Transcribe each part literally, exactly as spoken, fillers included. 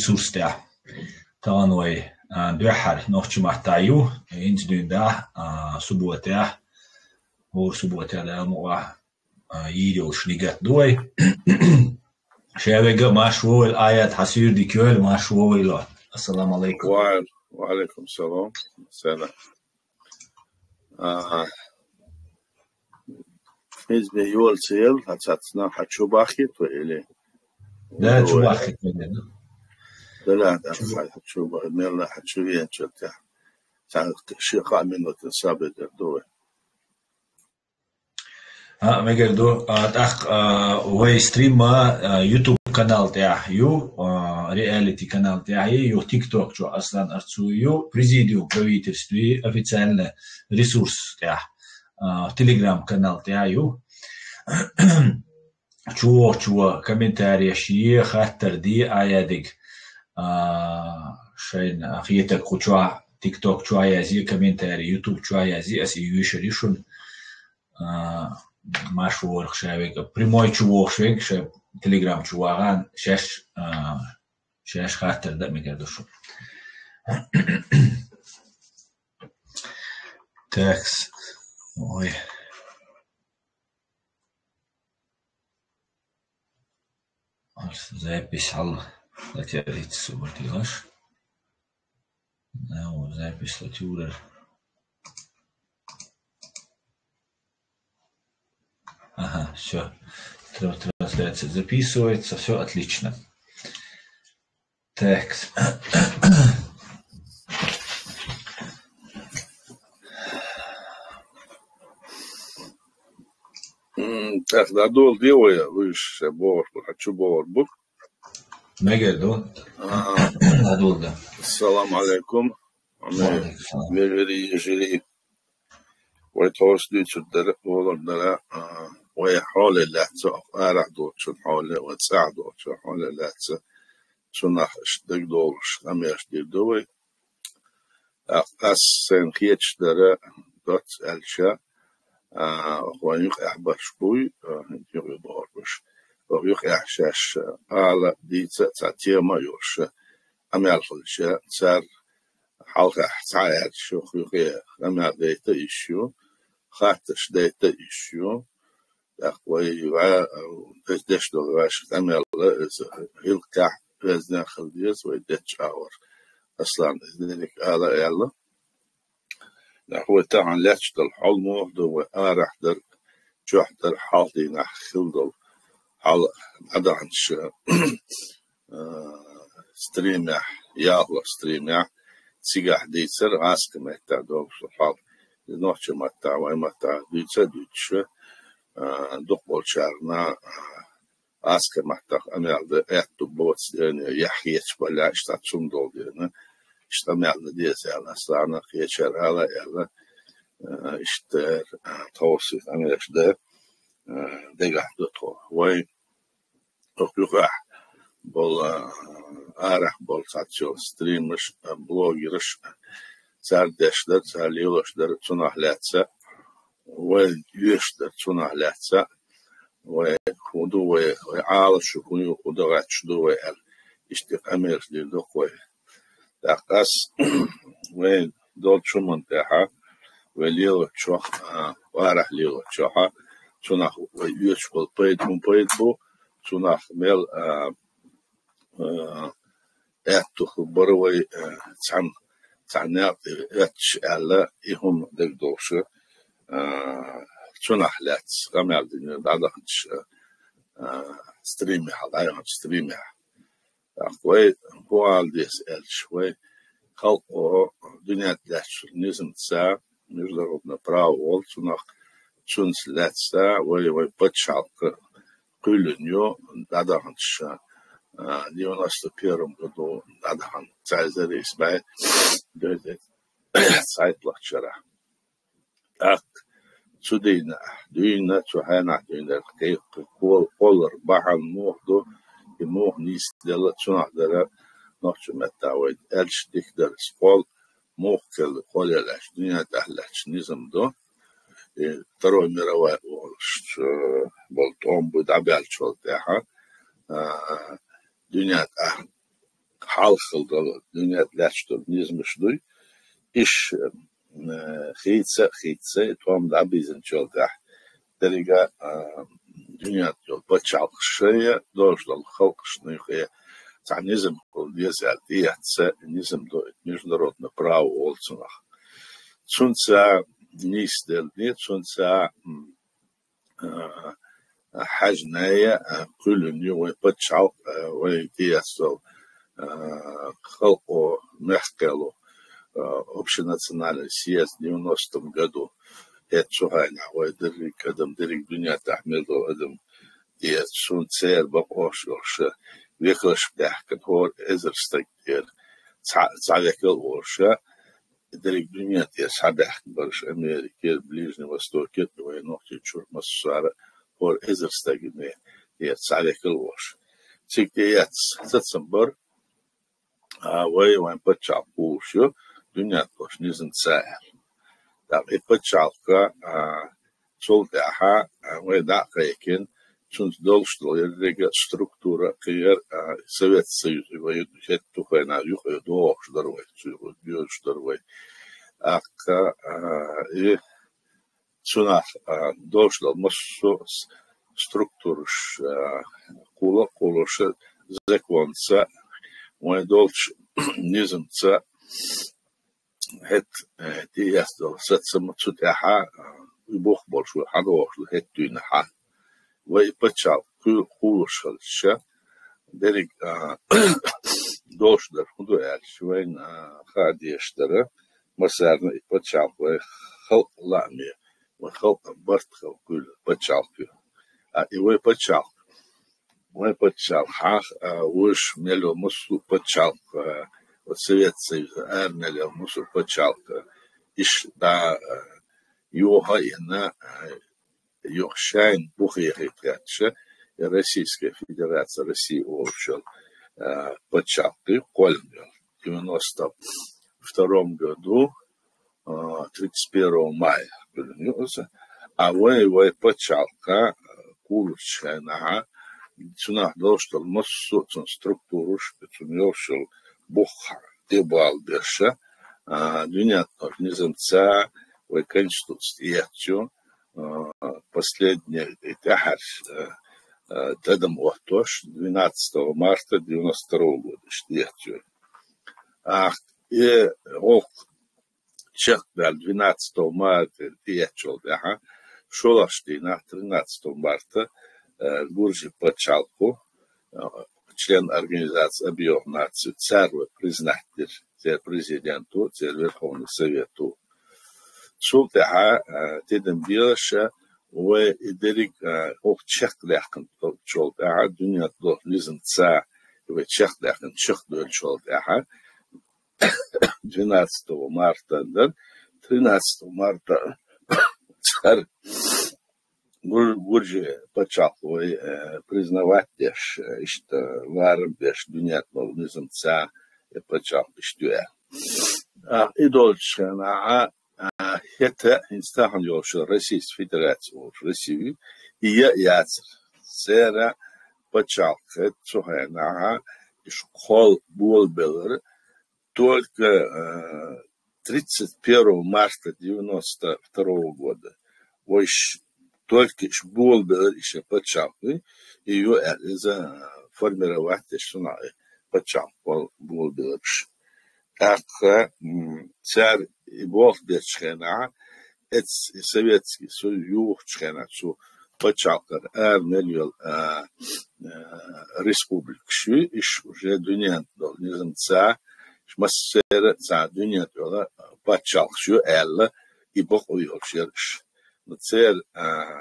ресурс тӀехь. Тахана вай, а, дуьххьара нохчийн маттахь ю, хӀинца дуьйна дахь, а, субботехь, хӀора субботехь, Дала мукъалахь, а, йийр йолуш нигат ду вай. Ша вега марш вовал, Аят, хьан суьйра дика йойла, марш вовал. Ассаламу алайкум. Ва, ва алайкум салам. Сена. А, хӀинца бен йола ца елла, хьан цхьацца нах хьан чу баххийта вай или? Да, чу баххийта вай, да. Да, да, да, чу хьан чу ба-, мелла хьан чу веанчул тӀехь. Цхьа ши-кхаа минутан сабедер ду вай. А, мегар ду. А, тӀаккха, а, вай стрим а, а, YouTube канал тӀехь ю, а, реалити канал тӀехь ю, TikTok чу Аслан Арцуев ю, президиум правительстве официально ресурс тӀехь, а, Telegram канал тӀехь ю. Чу вохучо комментареш е, хаттар де, Аядига, а, шайна хетарг кху чохь, TikTok чохь язъе, комментари, YouTube чохь язъе, аса и йоьшур ю шуна. А, марш вовал ша вега. Прямой чу вогӀуш вега, ша Telegram чу вагӀан, шаьш, а, шаьш хаттар дан а мегар ду шуна. Такс. Ой. Запись хьал латерица субар тилаш. Да, вот запись латюрер. Ага, всё. Тра-, трансляция записывается, всё отлично. Так. М, так, дӀадоладе вай, вуьш ша бохуш бу, хьан чу бохур бу? Мегар ду. Ага. ДӀадоладе. Ассаламу алайкум. Ва алайкум салам. Вежарий, йижарий. Вай тховса дуьйцур дара, олур дара, а, вай хьоле лаьцна, арахь долчун хьоле, вай цӀахь долчун хьоле лаьцна, цунах аша дагадовлуш къамелаш дийр ду вай. ТӀаккха ас сайна хеташ дара, доцца аьлча, а, вайн юкъахь барш буй, а, юкъе бохурш. Вайн юкъахь шаьш ала, дийца а цхьа тема а йолуш, къамел хилча, цара хьалхахь цхьа а аьлча, юха юкъе къамел дайта а йиш ю, хаттарш дайта а йиш ю. ТӀаккха вай ва-, деш, деш долу ваьш къамел, иза гӀиллакхехь везна хила деза, вай дечча агӀор. Аслан, иза дерриг ала а аьлла. Нах вай тахана лаьтташ долу хьал муха ду, вай арахь дара, чохь дара, хьалха дийнахь хила долу хьал дӀадаханчу, а, стримехь, ялхо стримехь, цигахь дийцар гӀазкхийн маттахь долуш хьал. Иза нохчийн маттахь, вайн маттахь дуьйца а дуьйцуш, а, дукхахболчарна, а, гӀазкхийн маттахь къамел дан аьтту боцу дела, яхь хеташ балахь, иштта цунна долу дела, иштта къамел дан деза аьлла, Аслана кхечара ала а аьлла, а, иштта, а, тховса къамелаш дан, а, дагахь ду тхо. Вай Оха юкъахь болу, а, арахь болу цхьацца йолу стримерш а, блогерш а, цара деш дара, цара лелош дара, цунах лаьцна, вай оьшуш дара, цунах лаьцна, вай хӀун ду вай, вай Ӏалашо хӀун ю, хӀун дан гӀерташ ду вай аьлла, иштта къамелаш дийр ду-кх вай. ТӀаккха ас вайн долчу хӀуманна тӀехь, вай лелочохь, а, арахь лелочохь, цунах вай оьцуш болу пайда хӀун пайда бу, цунах мел, а, а, аьтту хир бара вай, а, цхьана, цхьана некъа тӀе оьттуш аьлла, и хӀума дагадогӀуш, а, цунах лаьцна къамел дина дӀадаханчу, а, стримехь, дӀаяханчу стримехь. ТӀаккха вай хӀун ала деза аьлча, вай халкъо дуьнен тӀехь лаьттачу низамца, международное право волу, цунах, цунца лаьцна вай, вай пачхьалкх кхоьллина ю, дӀадаханчу, а, девяносто первом году дӀадахана, цхьа эзар исс бӀе дезткъе цхьайтталгӀачу шарахь. ТӀаккха цу дийнахь дуьйна, цу хьенахь дуьйна кхе-, кхе-, кхол-, кхоллар бахьана муха ду, и муха нисделла, цунах дара нохчийн маттахь вай аьлча дика дара, кхол муха кхел-, кхолъяьллачу дуьнен тӀехь лаьттачу низам ду. И Второй мировой олуш, э, болу тӀом буй дӀабаьллачул тӀаьхьа, а, дуьнен тӀехь хьалха долу дуьненна лаьтташ долу низамаш дуй. Иш хийца а хийца, и тхьамда дӀабийзинчул тӀаьхьа деррига а дуьненна йолу пачхьалкхаш шайн долуш долу халкъашна юкъе цхьа низам хула деза аьлла тӀеэцна, низам ду и международное право олу цунах. Цунца нийса делла, цунца хьаьжна а кхоьллина ю вайн пачхьалкх, вайн тӀеэцна долу халкъо мехкало общенациональный съезд девяностом году. ХӀетта цу хенахь вай дерриг адам, дерриг дуьнен тӀехь мел долу адам тӀеэцна, цунна церан бакъош йолуш векалш баьхкина, хӀора эзар стаг тӀера цхьа, цхьа векал а волуш, дерриг дуьнен тӀера схьабаьхкина бараш Америкера, Ближний Востокера, вайн нохчийн чуьра массара а хӀора эзар стагана тӀера цхьа векал а волуш. Цига тӀеэцна сацам бара, а вай, вайн пачхьалкх кхуллуш ю дуьненна долуш низамца аьлла. ТӀаккха и пачхьалкх, а, цул тӀаьхьа, а, вай дӀа а кхайкхина, цунца долуш долу еррига а структура, кхин яра, а, Советский Союз, и вай хӀетта цу хенахь юкъа дохуш дара вай, цу юкъа доьзуш дара вай. ТӀаккха, а, и цунах, а, долуш долу массо а с-, структураш, а, кхулла а кхуллуш, законца, вайн долчу низамца, хӀетта, э, тӀеэцна долу сацам, цу тӀаьхьа, э, и бух болуш ву, хьан дохуш ду хӀетта дуьйна хьан. Вай и пачхьалкх кху-, кхуллуш хилча, дерриг, а, долуш дара, хӀун ду аьлча, вайна, а, хаа дезаш дара, массарна и пачхьалкх вай халкъан лааме, вай халкъан барт хила кхоьллина пачхьалкх ю. А и вай пачхьалкх, вайн пачхьалкхехь, а, вуьш мел йолу массо а пачхьалкх, а, оцу Советский Союзан ара мел йолу массо а пачхьалкх, а, иш дӀа, а, йохийна, а, юха шайна бух яхийта гӀерташ, и Российская Федерация, Россия олуш йолу, а, пачхьалкх ю кхоьллина йолу девяносто втором году, а, тридцать первого мая кхоьллина ю иза. А вай, вай пачхьалкх, а, кхуллучу хенахь, цунах долуш долу массо а цуьнан структураш, цуьнан йолуш йолу бух тӀебалабеш, а, дуьненна долчу низамца вай Конституци тӀеэцна ю, а, последний, и тӀаьхьарчу, а, а, тӀадам оттош, двенадцатого марта девяносто второго года иштта тӀеэцна ю. А, и гӀуллакх чекхдаьлла двенадцатого марта тӀеэцначул тӀаьхьа, шолгӀачу дийнахь, тринадцатого марта, э, Гуржийн пачхьалкхо, э, член Организации Объединённых Наций, цара вай признать дира, церан президенто, церан Верховный Совето. Цул тӀаьхьа, э, тидам белаша, вай и дерриг, э, хӀокху чекхдаьккхинчул тӀаьхьа, дуьненна долу низамца вай чекхдаьккхина чекхдевллачул тӀаьхьа, двенадцатого марта дара, тринадцатого марта цара Гур-, Гуржийн пачхьалкх вай, э, признавать деш, э, иштта ларам беш, дуьненна долу низамца и пачхьалкх иштта ю аьлла. А, и долчу хенахь, а, хӀетта хӀинца тахана йолуш Российская Федерация волуш Россия ю, и я яцара. Церан пачхьалкх хӀетта цу хенахь, иш кхол болабеллара, только, э, тридцать первого марта девяносто второго года. Вайш только иш болабеллара иш пачхьалкх, и ю аьлла иза, э, формировать деш цунах и пачхьалкх болабеллараш. ТӀаккха, м, цара и болх бечу хенахь, эц-, и Советский Союз юхучу хенахь цу пачхьалкхара ара мел йолу, а, а, республикаш ю, иш уже дуьненна долу низамца, иш массеран а цхьа дуьненна йолу пачхьалкхаш ю аьлла, и бакъо йолуш яра иш. Но церан, а,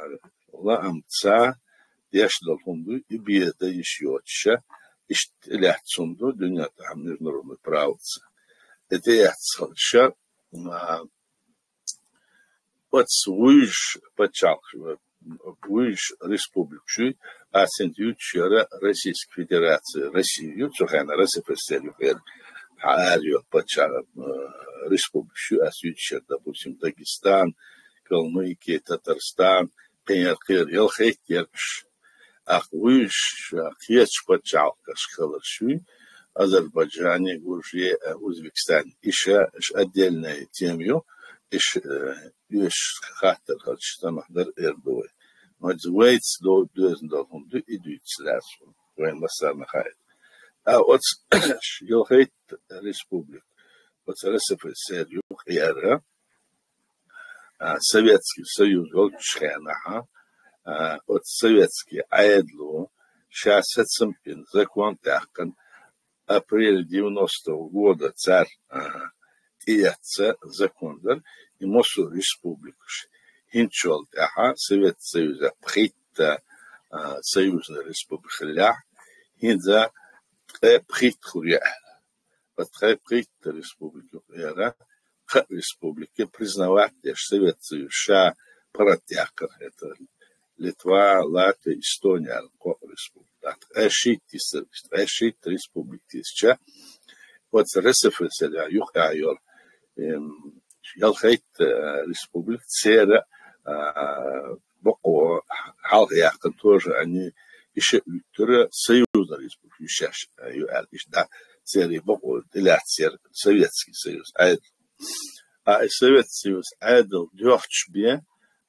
лаамца деш долу хӀума ду, и беда йиш йоцуша, иштта тӀелаьцна хӀума ду дуьненна тӀехь международный правоца. И тӀеэцна хилча, а, оцу вуьйш пачхьалкхаш, вуьйш республикаш ю, ас хӀинца юьйцуш яра Российская Федерация, Россия ю, цу хенахь РСФСР ю хӀара, хьан ара йолу пачхьа-, а, республикаш ю, ас юьйцуш яра, допустим, Дагестан, Калмыкия, Татарстан, кхин яра, кхин яра, ялхайтта яра уьш. Ахь вуьйш, а, кхечу пачхьалкхашка хиларш ю, Азербайджане, Гуржие, э, Узбекистане. Иша, иш отдельная тема ю, иш, э, иш хаттар халча тамах дар эрдуй. Но вайц до, дозн дол хум ду, и дуйц ласу. Вайн массарна хайт. А оц ялхайт республик, оц РСФСР юкъера, а, Советский Союз волчхенахьа, а, оц Советский Ӏедало ша сацампин закон тяхкан апрель девяностого года цар, а, тӀеэцца закон дар, и мосу республикаш. Хинчол тяха Совет Союза пхитта, а, союзный республика лях, хинза ткъе пхитта хуре. Ткъе пхитта республика эра, кха республика признавать деш Совет Союз ша парат тяхкар. Это Литва, Латвия, Эстония, кха республика. Ткъе шийтта, ткъе шийтта республика тисча, оц РСФСР юкъа йол, эм, ялхайт, э, республика цера, а, бокъо хьалха яхкан тоже они иша уьттура союзный республика ишаш, э, ю ал иш да цери бокъо тӀеляцер Советский Союз. Ай, а и Совет Союз Ӏедал дохч бе,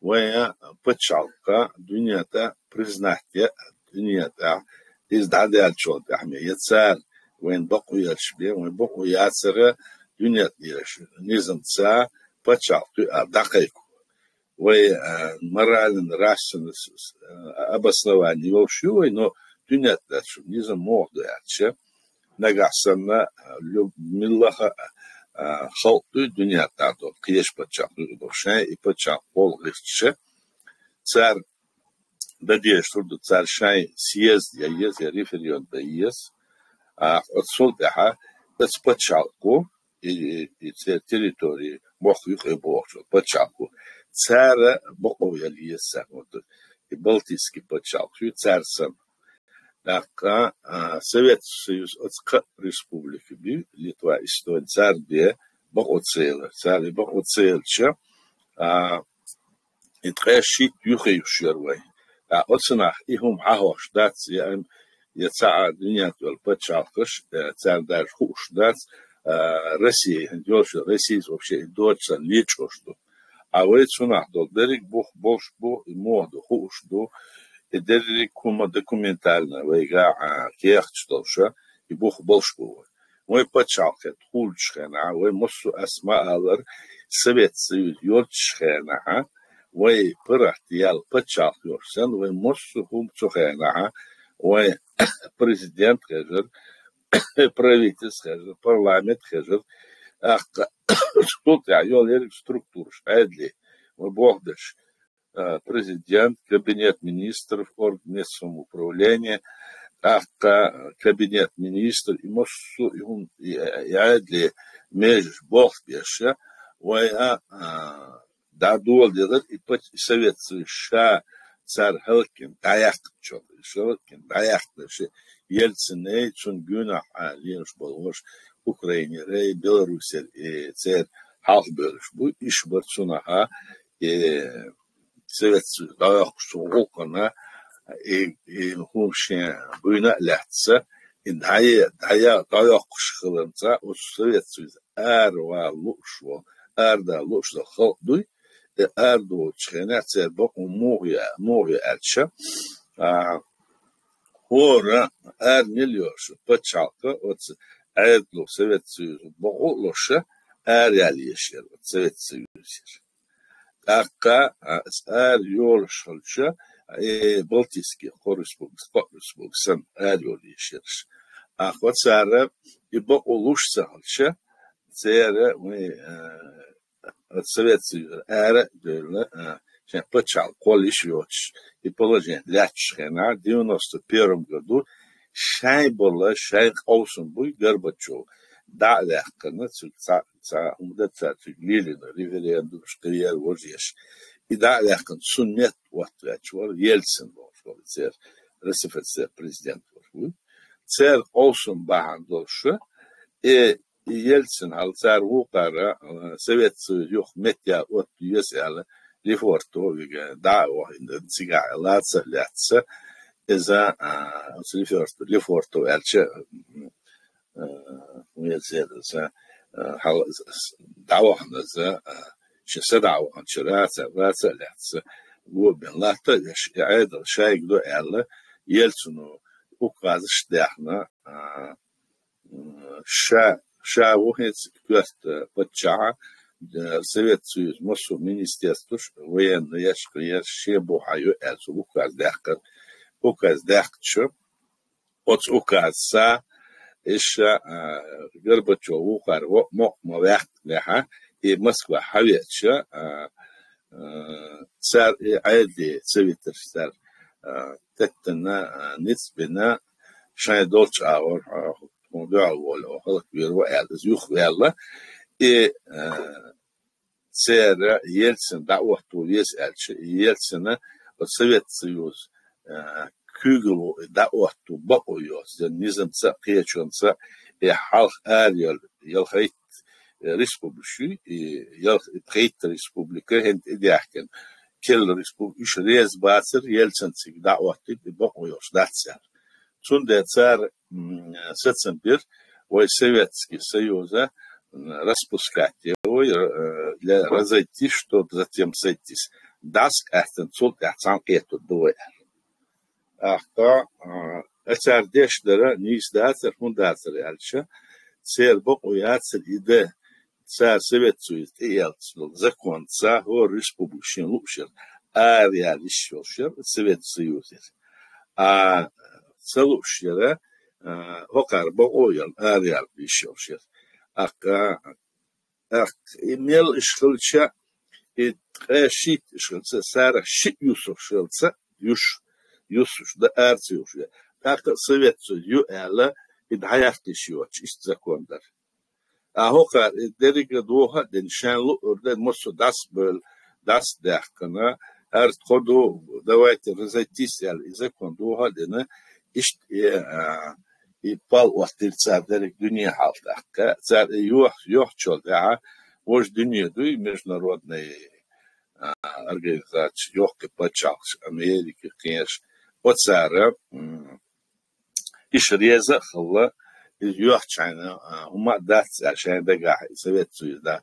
вая пачалка дуния тӀа признать я, дуния тӀа из дӀадаьлчул тӀехьа ме я цар, вайн бакъу яш бе, вайн бакъу яцара дуния тӀа еш, низам ца пачалка а дакъайку. Вай, а, моральный, нравственный с-, с-, а, обоснование йолуш ю вай, но дуния тӀа шу низам мох ду аьлча, нагахь санна, а, люб-, миллаха, а, халкъ дуй дуния тӀа до, кхеш пачалка дуй до, шайн и пачалка гӀолгӀирча, цар дадеш тур ду, цар шайн съезд я еза, я референдум я еза, а, оцул тӀехьа, оц пачалку, и, и, и цер территории боху юкъе бохучу пачалку. Цара бакъо ял еза, вот, и Балтийский пачалку, цар сан. ТӀаккха, а, Совет Союз оцу кха республика би, Литва, Эстония, цар бе бакъо цела. Цар и бакъо целча, а, и ткъе шийтта юхе юш яр вай. Ткъа оцунах и хӀума хьахьош дац, я, я цхьа а дуьнен тӀе йолу пачхьалкхаш, э, царна даже хууш дац, э, Россия, хӀинца йолуш Россия вообще и доцу санна лечкъош ду. А вай цунах долу дерриг бух болуш бу, и муха ду хууш ду, и дерриг хӀума документально вайга, а, кехаташ долуша, и бух болуш бу вай. Вай пачхьалкх хӀетахь хулучу хенахь, вай массо а ас ма аллара, Совет Союз йолчу хенахь, вай паргӀат ял пачхьалкх йолуш санна, вай массо а хӀума цу хенахь, вай президент хезар, правительство хезар, парламент хезар, тӀаккха цул тӀаьхьа йолу ерриг структураш, Ӏедале, вай боху дерш, а, президент, кабинет министров, орган местного самоуправления, тӀаккха кабинет министр, и массо а и хӀума, и, и Ӏедале межаш болх беша, вай а, а, дӀадоладелар и пач-, и Совет Союз ша цара хӀаллакьхина дӀаяьккхинчул, и хӀаллакьхина дӀаяьккхинарш Ельцинай, цунна гуьнахь а лелаш болу ваша Украинерай, Беларусерай, и церан хьалхабевллаш бу, иш бара цунах а, и Совет Союз дӀайоккхуш цу гӀуллакхана, и, и хӀума шен буйна а лаьцна, и дӀае-, дӀая-, дӀайоккхуш хиларца, оцу Совет Союз аравала лууш ву, арадала лууш долу халкъ дуй, и арадолучу хенахь церан бакъо муха ю, муха ю аьлча, а, хӀора ара миллион шу пачхьалкха оцу Ӏедало Совет Союз бакъо а лоша, араяла еш яра оцу Совет Союзера. ТӀаккха, а, аса ара йолуш хилча, э, Балтийский кхо республика, кхо республика санна ара йолу йиш ерш. Ахьа цара и бакъо луш ца хилча, церан, вай, э, оцу Совет Союзера ара а девлла, э, шайн пачхьалкх кхолла йиш йоцуш, и положение лаьтташ хенахь, девяносто первом году шайн болла, шайн къовсам буй Горбачёв дӀа а ваьккхина, цуьнга цхьа цхьа хӀума дан цара цуьнга лелийна, референдумаш, кхиер, вожеш. И дӀа а ваьккхина, цунна метта оттаваьлча вара Ельцин бохуш волу церан РСФСР президент вара ву. Церан къовсам бахьана долуш, и, и Ельцин хьал цара вукхара, а, Совет Союз юха метта оттавеза аьлла, Лефортово вига дӀа а вахийна, цигахь лаца а лаьцна, иза, а, оцу Лефорт-, Лефортово аьлча, везерза, хьал дӀаваханаза, ши са дӀаваханча раца, раца лаьца, го бен латта, Ӏедал шайга до аьлла, Ельцину указаш даьхна, ша, ша ву хӀинца коьрта паччахьа, Совет Союз массо министерстваш, военный яшка, яш, шен бухьа ю аьлла, цу указ даьккхар. Указ даьккхача, оцу указца, иша, Горбачев вухар во мокъ ма ваьккхинехьа, и Москва хьавеча, цар и Ӏедале ца витарш цар, теттана, ницбина, шайн долчу агӀор, тхуна дуьхьал волу, хӀаллаквийр ву аьлла, иза юхаваьлла. И, церан Ельцин дӀаотто веза аьлча, и Ельцина оцу Совет Союз, куьйгалла дӀаотто бакъо йоцу, низамца а, кхечунца а, и хьалха ара ял-, ялхайтта республика ю, и ялх-, и тхайтта республика хӀинца и даьхкина. Керла республика, уьш реза бацара Ельцин цига дӀаоттийта, и бакъо йолуш дац аьлла. Цундела цара сацам бира вай Советский Союза распускать е вай, для разойтись, чтоб затем сойтись. ДӀасакъаьстина цул тӀаьхьа цхьаьна кхетур ду вай аьлла. ТӀаккха, а цара деш дара нийса дацара, хӀунда дацара аьлча, церан бакъо яцара и де, цара Совет Союз тӀеэцна долу законца хӀора республика шен луушъяра, араяла йиш йолушъяра Совет Союзера. А ца луушъяра, хӀокхара бакъо яла, араяла йиш йолушъяра. ТӀаккха, тӀаккха и мел иша хилча, и ткъе шийтта иша хилча, царах шиъ юсуш хилча, юш, юсуш дан ара ца юхуш яра. ТӀаккха Совет Союз ю аьлла, и дӀаяхкийша йоцуш, иштта закон дара. А хӀокхара и дерриге а дохо а дина, шайн луъург дан массо дӀасабевлла, дӀасадаьккхина, хӀара тхо ду, давайте разойтись аьлла, и закон дохо а дина, иштта и, а, и пал оттийра цара дерриг дуьне хьалха тӀаккха. Цара и йох-, йохчул тӀаьхьа, важа дуьне дуй, международный, а, организацеш, йоккхий пачхьалкхаш, Америка, кхеш, оцара, м, иша реза а хилла, иза йоьхча хьайна, а, хӀума а дац аьлла, шайн дагахь и Совет Союз да,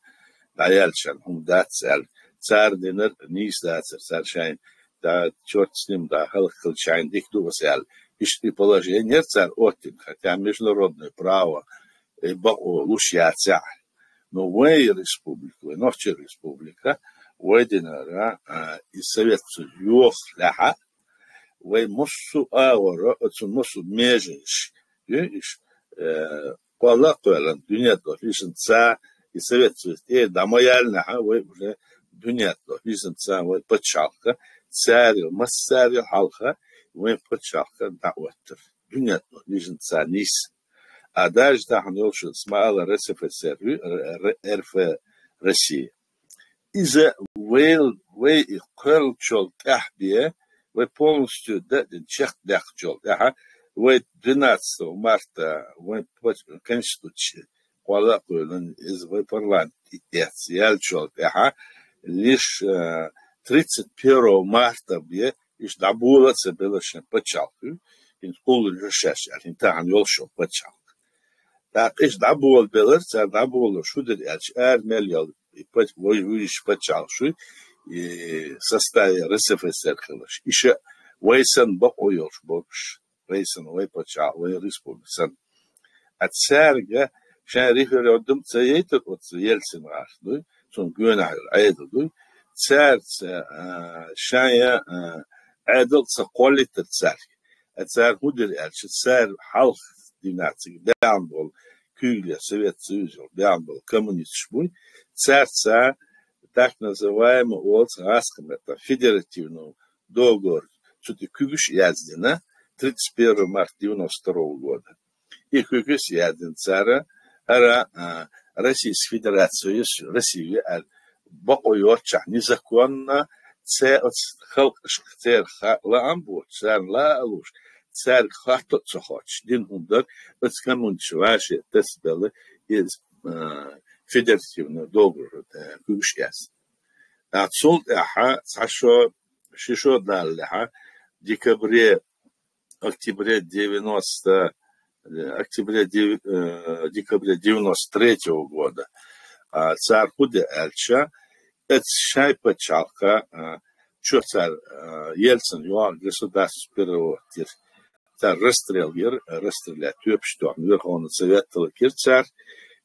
дӀаяьллачарна хӀума дац аьлла, цара динарг нийса дацара, цара шайн, да, чёрт с ним, да, хӀаллакьхилча шайн дика ду аса аьлла, иштта и положение яра цара оттина, хотя международное право, и бакъо луш яцахь. Но вайн республика, вайн нохчийн республика, вай динара, а, и Совет Союз йохалехьа, вай массо а агӀора, оцу массо а меженаш, ю иш, э, кхолла а кхоьллина, дуьненна тӀехь вижина ца, и Совет Союз тӀера дӀа ма яьллинехьа, вай уже дуьненна тӀехь вижина ца, вай пачхьалкха, царел, массарел хьалха, вайн пачхьалкха дӀаоттара. Дуьненна тӀехь вижина ца нийса. А даже тахана йолуш ма аллара РСФСР, Р-, Р-, РФ, Россия. Иза вай, вай и кхоьллачул тӀаьхьа бен, вай полностью дан а дина, чекхдаккхачул тӀаьхьа, вай двенадцатого марта, вайн пач-, конституция кхолла а кхоьллина, иза вай парламент тӀеэцна яьллачул тӀаьхьа, лиш, э, тридцать первого марта бен, иштта дӀабола а ца белира шайн пачхьалкх, хӀинца кхуллуш шаьш аьлла, хӀинца тахана йолуш йолу пачхьалкх. ТӀаккха иштта дӀаболабелира, цара дӀаболалуш хӀун дира аьлча, ара мел йолу и пач-, вай вуьйш пачхьалкхаш, и составе РСФСР хиларш. Иша вай санна бакъо йолуш болуш, вай санна, вай пачхьалкх, вай республика санна. А цаьрга шайн референдум ца яйтар оцу Ельцин гӀарх дуй, цунна гоьнахь йолу Ӏедал дуй. Цаьрца, а, шайн, а, Ӏедал ца кхоллийтар цаьрга. А цара хӀун дира аьлча, цара хьалха динациг баьхна болу, куьйгалле Совет Союзал баьхна болу коммунисташ буй. Цаьрца так называемый олц гӀаскхаметтан федеративный договор, цу тӀе куьгаш а яздина, тридцать первого марта девяносто второго года. И куьгаш а яздина цара, хӀара, а, Российская Федерация, Россия аьлла, бакъо йоццушехь незаконно, церан оцу халкъашка церан ха-, лаам боцуш, царна ла а луш, цаьрга хатто а ца хоттуш, дина хӀума дара, оцу коммунисташа вӀаши тасабелла иза, а, федеративный договор, а, куьгаш яздина. ТӀаккха цул тӀаьхьа цхьа шо, ши шо даллехьа, декабре, октябре девяносто октябре, дев- э, декабре девяносто третьего года. А цар хӀу де аьлча, эц шай паччалка, а, чу цар, а, Ельцин йоагӀа государство переворотир. Цар расстрел йир, расстрелять тоьпаш тоьхна Верховный Совет тала кир цар,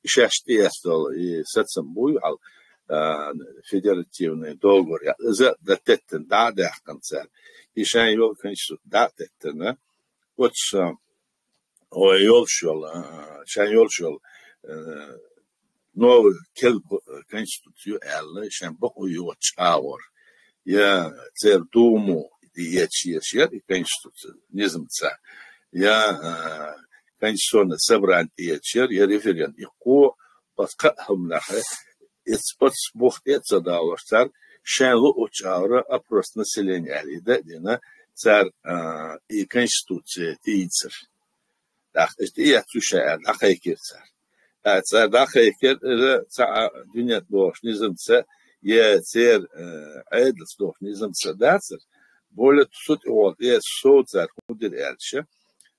и шаьш тӀеэцдола и сацам буй хьал, а, федеративный договор, я, иза да теттан, да, дехкан цар. И шайн йола конституция да теттана, вот, а, ой, йолчул, а, шайн йолчул, а, новый кел конституцию аьлла, шайн бакъу йоч авар. Я цер думу, и ечеш яр, и конституция, низамца. Я, а, конституционное собрание ечер, я референдум, и ко, пас ка хумнахе, эц пац бухт эца даваш цар, шайн лу уч авра, опрос населения али да, дина, цар, а, и конституция тицер. Дах, эшт и ацу шай, а, дах ай кир цар. А, цар дах ай кир, ира, ца, а, дунят бохш низамца, е цер, э, айдлс бохш низамца дацер. Более тусут и вот, е со цар худир аьлча.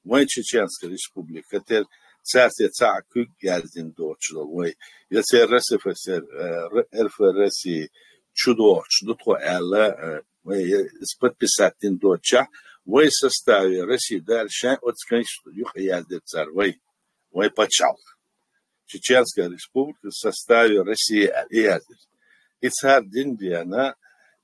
Вай Чеченская Республика, тер цар те ца куг яздин дочрол, вай. Я цер РСФСР, э, Р-, РФ России, чудо, чудо тхо аьлла, э, вай, э, с подписать дин доча, вай составе России дальше от конституцию яздир цар, вай, вай пачал. Чеченская Республика в составе России, э, яздир. И цар дин диана,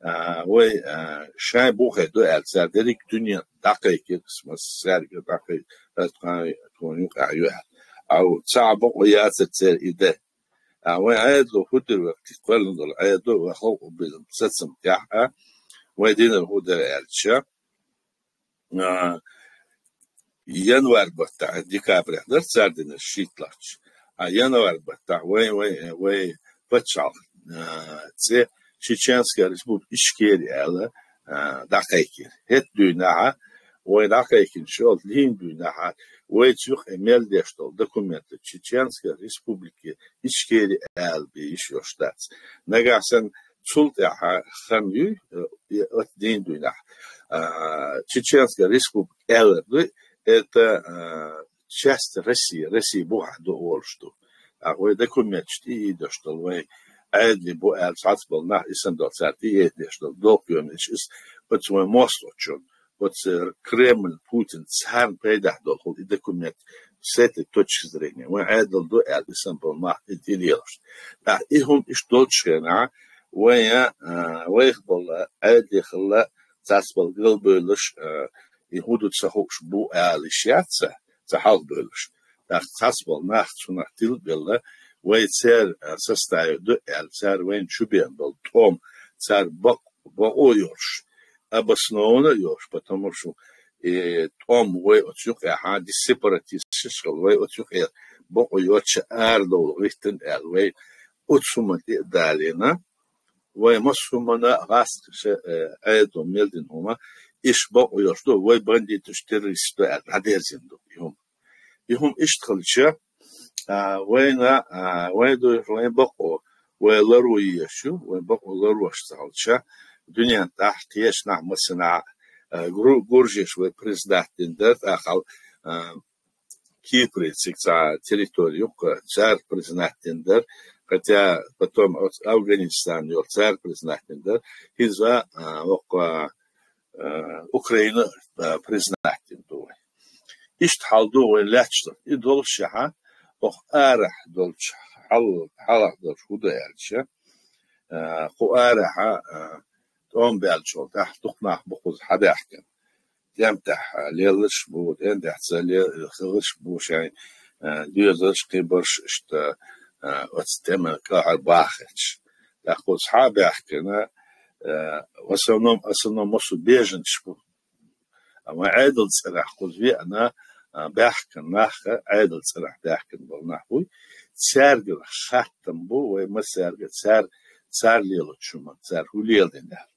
а, вай, а, шай бухе до аьл, цар дерик дунья дакай киркс, мас сарга дакай, а, тхай, тхай, а, ю аьл. А у ца бо яца цер иде. А вай айдлу худир вакти квалндал айду ва хол убизм сацам тяха. Вай динар худир аьлча. А, январь баттахь, декабрь дар цар динар шийтлахч. А январь баттахь вай, вай, вай пачал, а, це Чеченская Республика Ичкери аьла, а, дакайкир. Хет дуйнаха, вай дакайкин шол лин дуйнаха, вай цюх эмел дештол документы Чеченская Республика Ичкери аьл би иш ёштац. Нагасан цул тӀаьхьа хан ю, э, э, от дин дуйнах. А, Чеченская Республика аьлар ду, это, а, часть России, России бухьа ду олуш ду. А вай документаш тӀе идеш дол, вай айдли бу аьл цхьац бол нах исан дол цар тӀе идеш дол, документаш ис, оц вай мост очун, оц Кремль, Путин, царна пайдах дол хул и документ с этой точки зрения. Вай айдл ду аьл исан бол нах и тӀе лелаш. Да, и хум иш долчхена, вай, а, вайх бол айдли хилла, цац бол гал бойлаш, а, и худуца хуш бу аьл иш яца, ца хал бойлаш. Да, цац бол нах цунах тил белла, вай цер, а, составе ду аьл, цар вайн чубен бол том, цар бак, бакъо йолуш, обоснованно йолуш, потому что и том вай оцу юкъехьа, ди сепаратисташ хила вай оцу юкъе бакъо йоцча арадовла гӀиттина аьлла вай оцу хӀуманна тӀе а далийна, вай массо хӀуманна гӀаскхаша, э, айдо мел дина хӀума, иш бакъо йолуш ду, вай бандиташ, террористаш ду аьлла, дӀадерзина ду и хӀума. И хӀума иштта хилча, а, вайна, а, вайн ду, вайн бакъо, вай ларво еш ю, вайн бакъо ларвош ца хилча, дуьнен тӀехь кхечанахь массанахь, а, гру-, гуржеш вай признать дина дара, тӀаккха, а, Кипре цига цхьа территори юккха, цар признать дина дара, хотя потом оц-, Афганистан йолу цар признать дина дара, хӀинца, а, воккха, а, Украина, а, признать дина ду вай. Иштта хьал ду вайн лаьтташ дара. И долуш шаьхьа, оха арахь долчу хьал-, хьалах долуш хӀу ду аьлча, а, кху арахьа, а, тӀом баьллачул тӀаьхьа дукха нах бу кхуза хьадаьхкина. ТӀем тӀехь лелаш бу, тӀем тӀехь ца ле-, хилаш бу шайн, а, доьзалш, кхибарш, иштта, а, оцу тӀеман кӀелхьара бахарш. ТӀаккха кхуза хьа а баьхкина, а, в основном, основном массо беженцаш бу. Амма Ӏедал цӀарахь кхуза веана, а, баьхкина нах, Ӏедал цӀарахь баьхкина болу нах буй. Цаьргара хаттам бу, вай массаьрга цар, цар лелачу хӀуманна, цар хӀу леладина аьлла.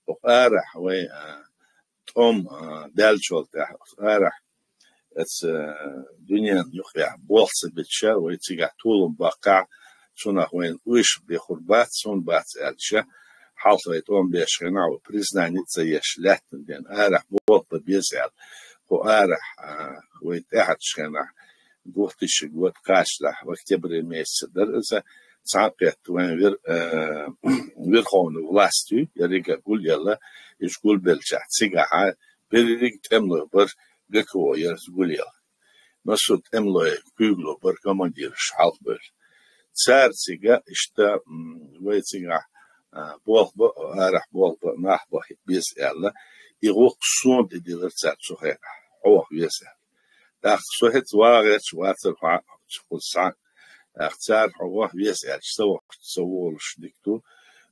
Оха арахь вай, а, тӀом, а, даьллачул тӀаьхьа, оха арахь, эца, а, дуьненан юкъехь болх ца битча, вай цигахь толам баккхахь, цунах вайна уьш бехур бац, цунна бац аьлча, хьалха вай тӀом беш хенахь, вай признание а ца еш, лаьттан ден арахь болх бан беза аьлла. Кху арахь, а, вай тӀаьхьарчу хенахь, двухтысячный год кхаччалца, в октябре месяце дара иза, цхьаькхетта вайн вер-, э, верховный власть, еррига гулъелла, уж гулбелча цигахьа, берриг тӀемалой бар, ГКО яр гулъелла. Массо а тӀемалой куьйгалой бар командираш хьалхабевлла. Цар цига иштта, м, вай цигахь, а, болх ба, арахь болх ба, нах бахийта беза аьлла, и гӀуллакх сона тӀе диллира цар цу хенахь, хьо ваха веза аьлла. ТӀаккха со хӀинца вагӀа гӀерташ вацара хьо, цу кхуза схьа. ТӀаккха цар хьо ваха веза аьлча, ца вахча, ца волуш дика ду,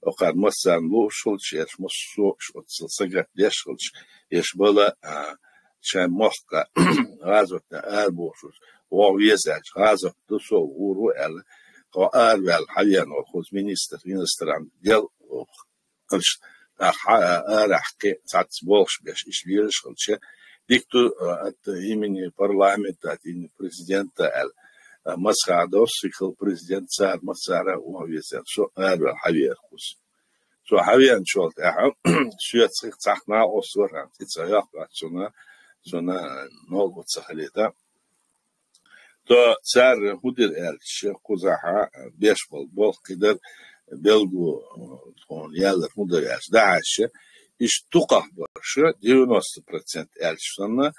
оха массарна лууш хилча, ерш массо а оццул сагатдеш хилча, ерш бала, а, шайн мохк гӀазотна арабохуш, ваха веза аьлча, гӀазот ду, со гӀур ву аьлла, кхо араваьлла хьавеана вара кхуза министр иностранных дел, Аш, а, хьа-, а, арахь кхин цхьацца болх беш, иштта лелаш хилча, дика ду, а, от имени парламента, от имени президента аьлла, а, Масхадов, сихал президент, цара массара а ваха веза аьлла, со араваьлла хьавеара кхуза. Со хьавеанчул тӀаьхьа, соьца хих цхьаьхна накъост вара, и ца йоккху ат цунна, цунна новкъа ца хилийта. То цара хӀун дира аьлча, кхузахьа беш болу болх кхидара белгало, тхуна яллар хӀун дара аьлча, дахьаша, иштта дукхахбарша, девяносто процент аьлча санна,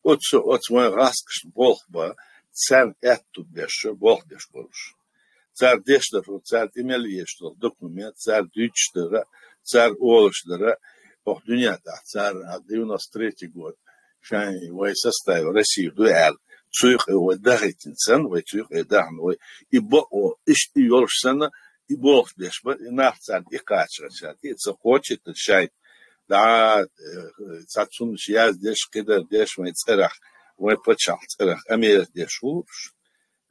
оцу, оцу вайн гӀаскаш болх ба, царна аьтту беш, болх беш болуш. Цара деш дара, цара тӀе мел еш долу документ, цара дуьйцуш дара, цара олуш дара, оха дуьнен тӀехь цара девяносто третий год шайн вай составе России ду аьлла, цу юкъе вай дахийтина санна, вай цу юкъе дахана вай, и бакъо, иштта и йолуш санна, и болх беш бара, и нах царна и кхача, царна и ца кхочуьйтура шайн. Да, э, цхьа цуннаш яздеш, кхидардеш вайн цӀарах, вайн пачхьалкх цӀарах, Америка деш хӀун лууш.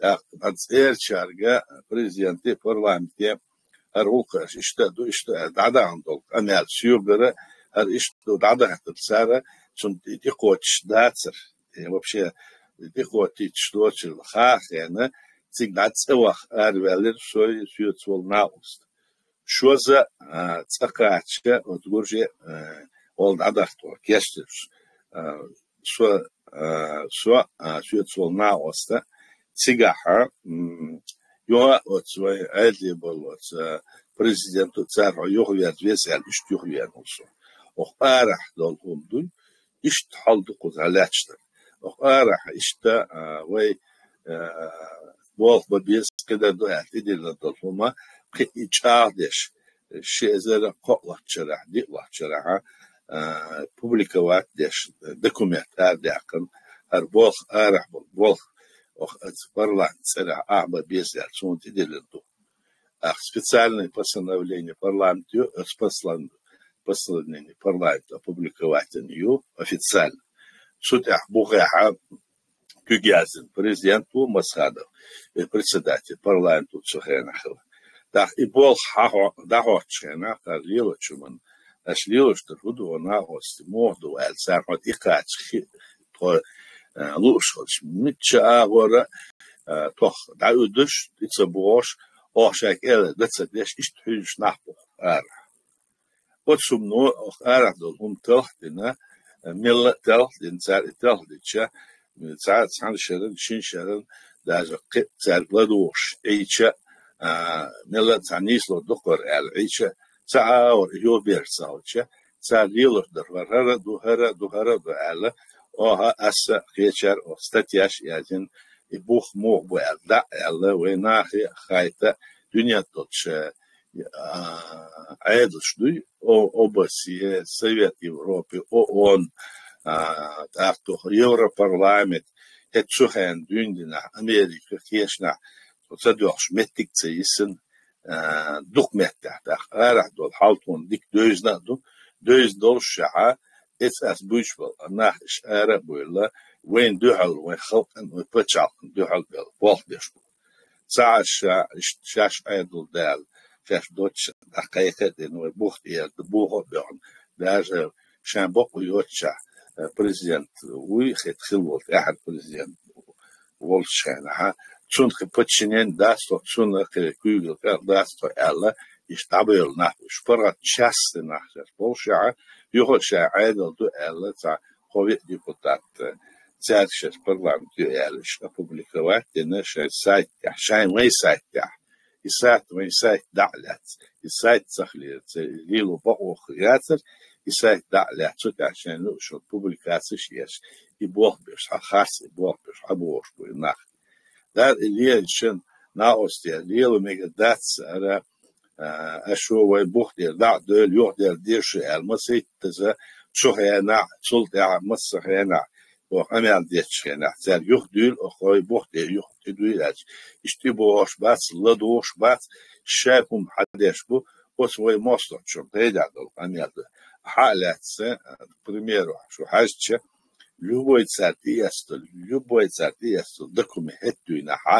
ТӀаккха цӀерачаьрга президенте, парламенте хӀара гӀуллакхаш иштта а ду, иштта а дӀадахана долу къамел соьгара, хӀара иштта ду дӀадахийтар цара, цунна тӀе-, тӀекхочуш дацара. Э, вообще, тӀекхочуьйтуш доцурла хаа хена, цига дӀа цӀа ваха араваьллира со, соьца волу накъост. Шозза, а, цӀа кхача, оцу гурже, а, олу дӀадахто, кечдеш, а, со, а, со, а, соьца волу накъоста, цигахьа, м, юха оцу вай Ӏедале болу оцу, а, президенту цара хьо юхаверза веза аьлла, иштта юхавеана ву со. Оха арахь долу хӀума дуй, иштта хьал ду кхуза лаьтташ дара. Оха арахь иштта, а, вай, а, болх бан беза кхидара ду аьлла, тӀедиллина долу хӀума, кхин и чӀагӀдеш, ши эзар кхоалгӀачу шарахь, диъалгӀачу шарахь, а, публиковать деш, документ арадаьккхина, хӀара болх арахь болу, болх, оха оцу парламент цӀерахь ахьа бан беза аьлла, суна тӀедиллина ду. Ах, специальное постановление парламента ю, оцу послан-, постановление парламента опубликовать ю официально. Цу тӀехь бухехьа куьг яздина президент ву Масхадов, и председатель парламента ву цу хенахь хилла. ТӀаккха и болх хьахьо-, дӀахьоттучу хенахь, кхара лелочу хӀуманна, аша лелош дара хӀун ду, накъостий муха ду аьлла, цара хьо и кхача хи-, тхо, а, лууш хилча, мичча агӀора, а, тох дӀауьдуш, и ца бохуш, оха шайн кӀела дан ца деш, иштта хьуьйсуш нах бу ара. Оцу хӀумано оха арахь долу хӀума талхадина, мелла а талхадина, цара и талхадича, цхьа, цхьана шеран, шина шеран, даже кхин а цаьрга ладугӀуш Ӏийча, а, мелла а цхьа нийсло дукхара аьлла Ӏийча, цхьа агӀор и йо берш ца хилча, цара лелош дара, хӀара а ду, хӀара а ду, хӀара а ду аьлла, оха аса кхечара оха статьяш а яздина, и бух муха бу аьлла, дӀа а аьлла, вай нахе а хайта, дуьнен долчу а, Ӏедалш дуй, О-, О Б С Е, Совет Европы, О О Н, а, тӀаккха Европарламент, хӀета цу хенахь дуьйна динахь, Америка, кхечанахь, ца доьлхуш меттиг ца йисина, а, дукха меттехь, тӀаккха арахь долу хьал тхуна дика девзина а ду, девзина долуш шахьа, эца ас буьйцуш болу нах иша ара а буьйлла, вайна дуьхьал, вайн халкъан, вайн пачхьалкхан дуьхьал бел болх беш бу. Ца Ӏаш ша-, ш-, шаьш Ӏедал даьлла, шаьш доцчу дӀакхайкха а дина, вай бух тӀера буху а боьхна, даже шайн бакъо йоццушехь, э, президент вуй, хӀета хилла волу тӀаьхьара президент волчу хенахьа, цунна кхин подчинение дац тхо, цунна кхин куьйгалла кӀел дац тхо аьлла, иштта дӀабевлла нах бу. Уьш паргӀат частный нах шаьш болушехьа, юха а шайн Ӏедал ду аьлла, цхьа кхо-виъ депутат, э, цаьршаш парламент ю аьлла, уж опубликовать дина шайн сайт тӀехь, шайн вайн сайт тӀехь. И сайт вайн сайт дӀа а лаьцна, и сайт ца хилира, церан лело бакъо яцара, и сайт дӀа а лаьцна, цу тӀехь шайн луъушал публикацеш еш, и болх беш, хьа харц, и болх беш, хьа бохуш бу и нах. Дара и лелачун накъостера лела мегар дац ара, а, аша вай бух тӀера дӀа а девлла, юха дера деза шу аьлла, масийттаза цу хенахь, цул тӀаьхьа массо а хенахь, оха къамел дечу хенахь, цаьрга юха дуьйла, оха вай бух тӀера юха тӀедуьйла аьлча, иштта тӀебогӀуш бац, ладугӀуш бац, шайн хӀума хьадеш бу, оцу вай мостагӀчун пайдехь долу къамел ду. Хьа а лаьцна, к примеру, шу хьаьжча, любой цара тӀеэцна, любой цара тӀеэцна документ хӀетта дуьйна хьа,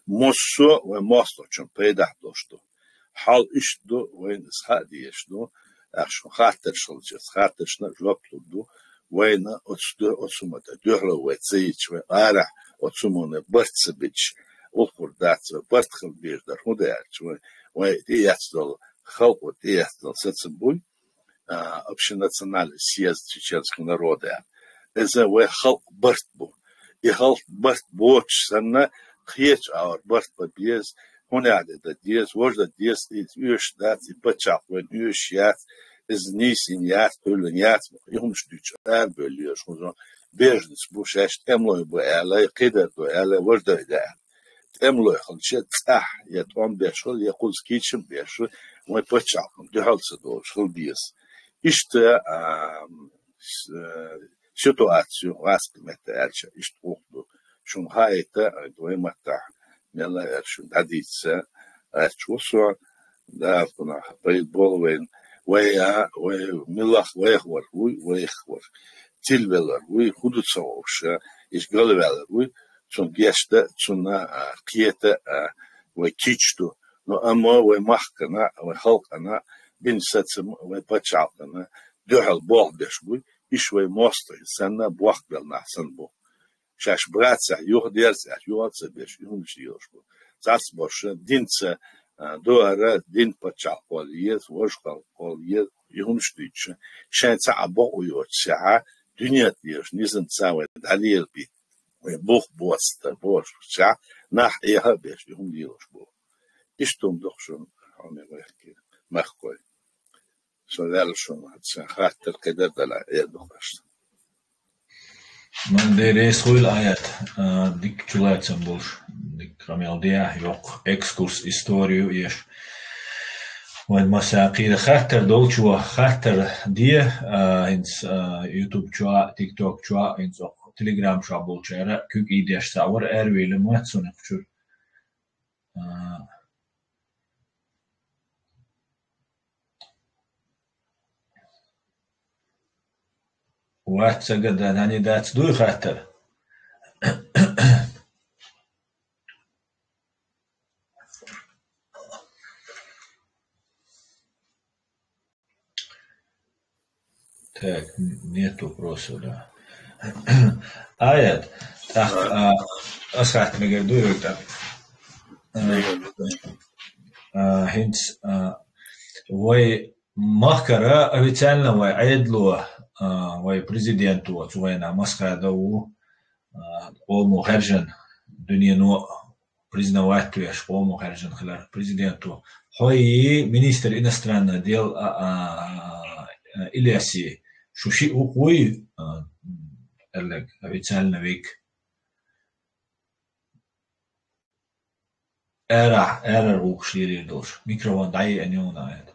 массо а вай мостагӀчун пайдехь долуш ду. Хьал иштта ду, вайна иза хаа дезаш ду, аьлла шун хаттарш хилча, иза хаттаршна а жоп лур ду, вайна оцу ду-, оцу хӀума тӀе дуьхьало вай ца йича, вай арахь оцу хӀуманна барт ца бича, уллохур дац вай, барт хила безаш дара, хӀунда аьлча вай, вай тӀеэцна долу, халкъо тӀеэцна долу сацам буй, а, общенациональный съезд чеченского народа. Иза вай халкъ барт бу. И халкъ барт боцуш санна, кхечу агӀор барт бан беза, хӀунда аьлла дан деза, важа дан деза, и оьшуш дац, и пачхьалкх вайн оьшуш яц, иза нийсийна яц, кхоьллина яц, и хӀуманаш дуьйцуш арабевлла езаш хӀума беженец бу, шаьш тӀемалой бу аьлла, я кхидерг ду аьлла, важа дан и дан аьлла. ТӀемалой хилча, цӀахь я тӀом беш хила, я кхуза кийчам беш хила, вайн пачхьалкхана дуьхьал ца долуш хила деза. Иштта, а, с-, э, ситуацию гӀазкхийн меттан аьлча, иштта гӀуллакх ду. Шуна хаийта, вай маттахь мелла а аьлла шуна дӀадийца, аьлча ву со, Дала кхунах пайда болу вайна. Вай а, вай милла вайх вара, вуй, вайх вара. Тилвелар вуй, хӀун ду ца хууш, иштта галваьллар вуй, цунна гечдан, цунна, а, кхета, а, вай кийча ду. Ну, амма вай махкана, вай халкъана бина сацам, вай пачхьалкхана дуьхьал болх беш буй, иштта вай мостагӀий санна, бохкабелла нах санна бу. Шаьш бацахь, юха дерзахь, юха ца беш, и хӀуманаш йолуш бу. Цхьацберш динца, а, дуара, дин пачхьалкх хила еза, важа халкъ хила еза, и хӀуманаш дуьйцуш, шайн цхьа а бакъо йоцуш сехьа, дуьнен тӀера низамца вай дӀалелабийта, вай бух боцу тӀе бохуш сехьа, нах Ӏеха а беш, и хӀума йолуш бу. Иштта хӀума ду-кх шуна, хьуна вай махкой. Со ваьлла шуна, сан хаттар кхидӀа дала, э, ду-кх аша. Ман деррис хуьйла аят, а, дика чулацам болуш, дика къамел де, йоккха экскурс, историю еш. Вайн масса кхийра хаттар долчо, хаттар де, а, хӀинца, а, YouTube чохь а, TikTok чохь а, хӀинца окху Telegram чохь болчара, куьг ийдеш цхьаъ вара, аравийла ма цунах чуьра. А, Вац ца гада, нани дац дуй хаттар? Так, нет вопросов, да. Аят, так, а, ас хатта мегар дуй вай тӀаккха? А, а, хӀинца, а, вай махкара официально вай Ӏедало, а, вай президенто, цу вайна Масхадов ву, а, къомо хаьржина, дуьнено признавать веш, къомо хаьржина хилар президенто. Хьо и министр иностранных дел, а, а, а, Ильяси, шу шиъ ву-кх вуй, а, аьлларг, официально вайга. Арахь, арара гӀуллакхаш лелийр долуш. Микрофон дӀайиъна ю хьуна аьлла.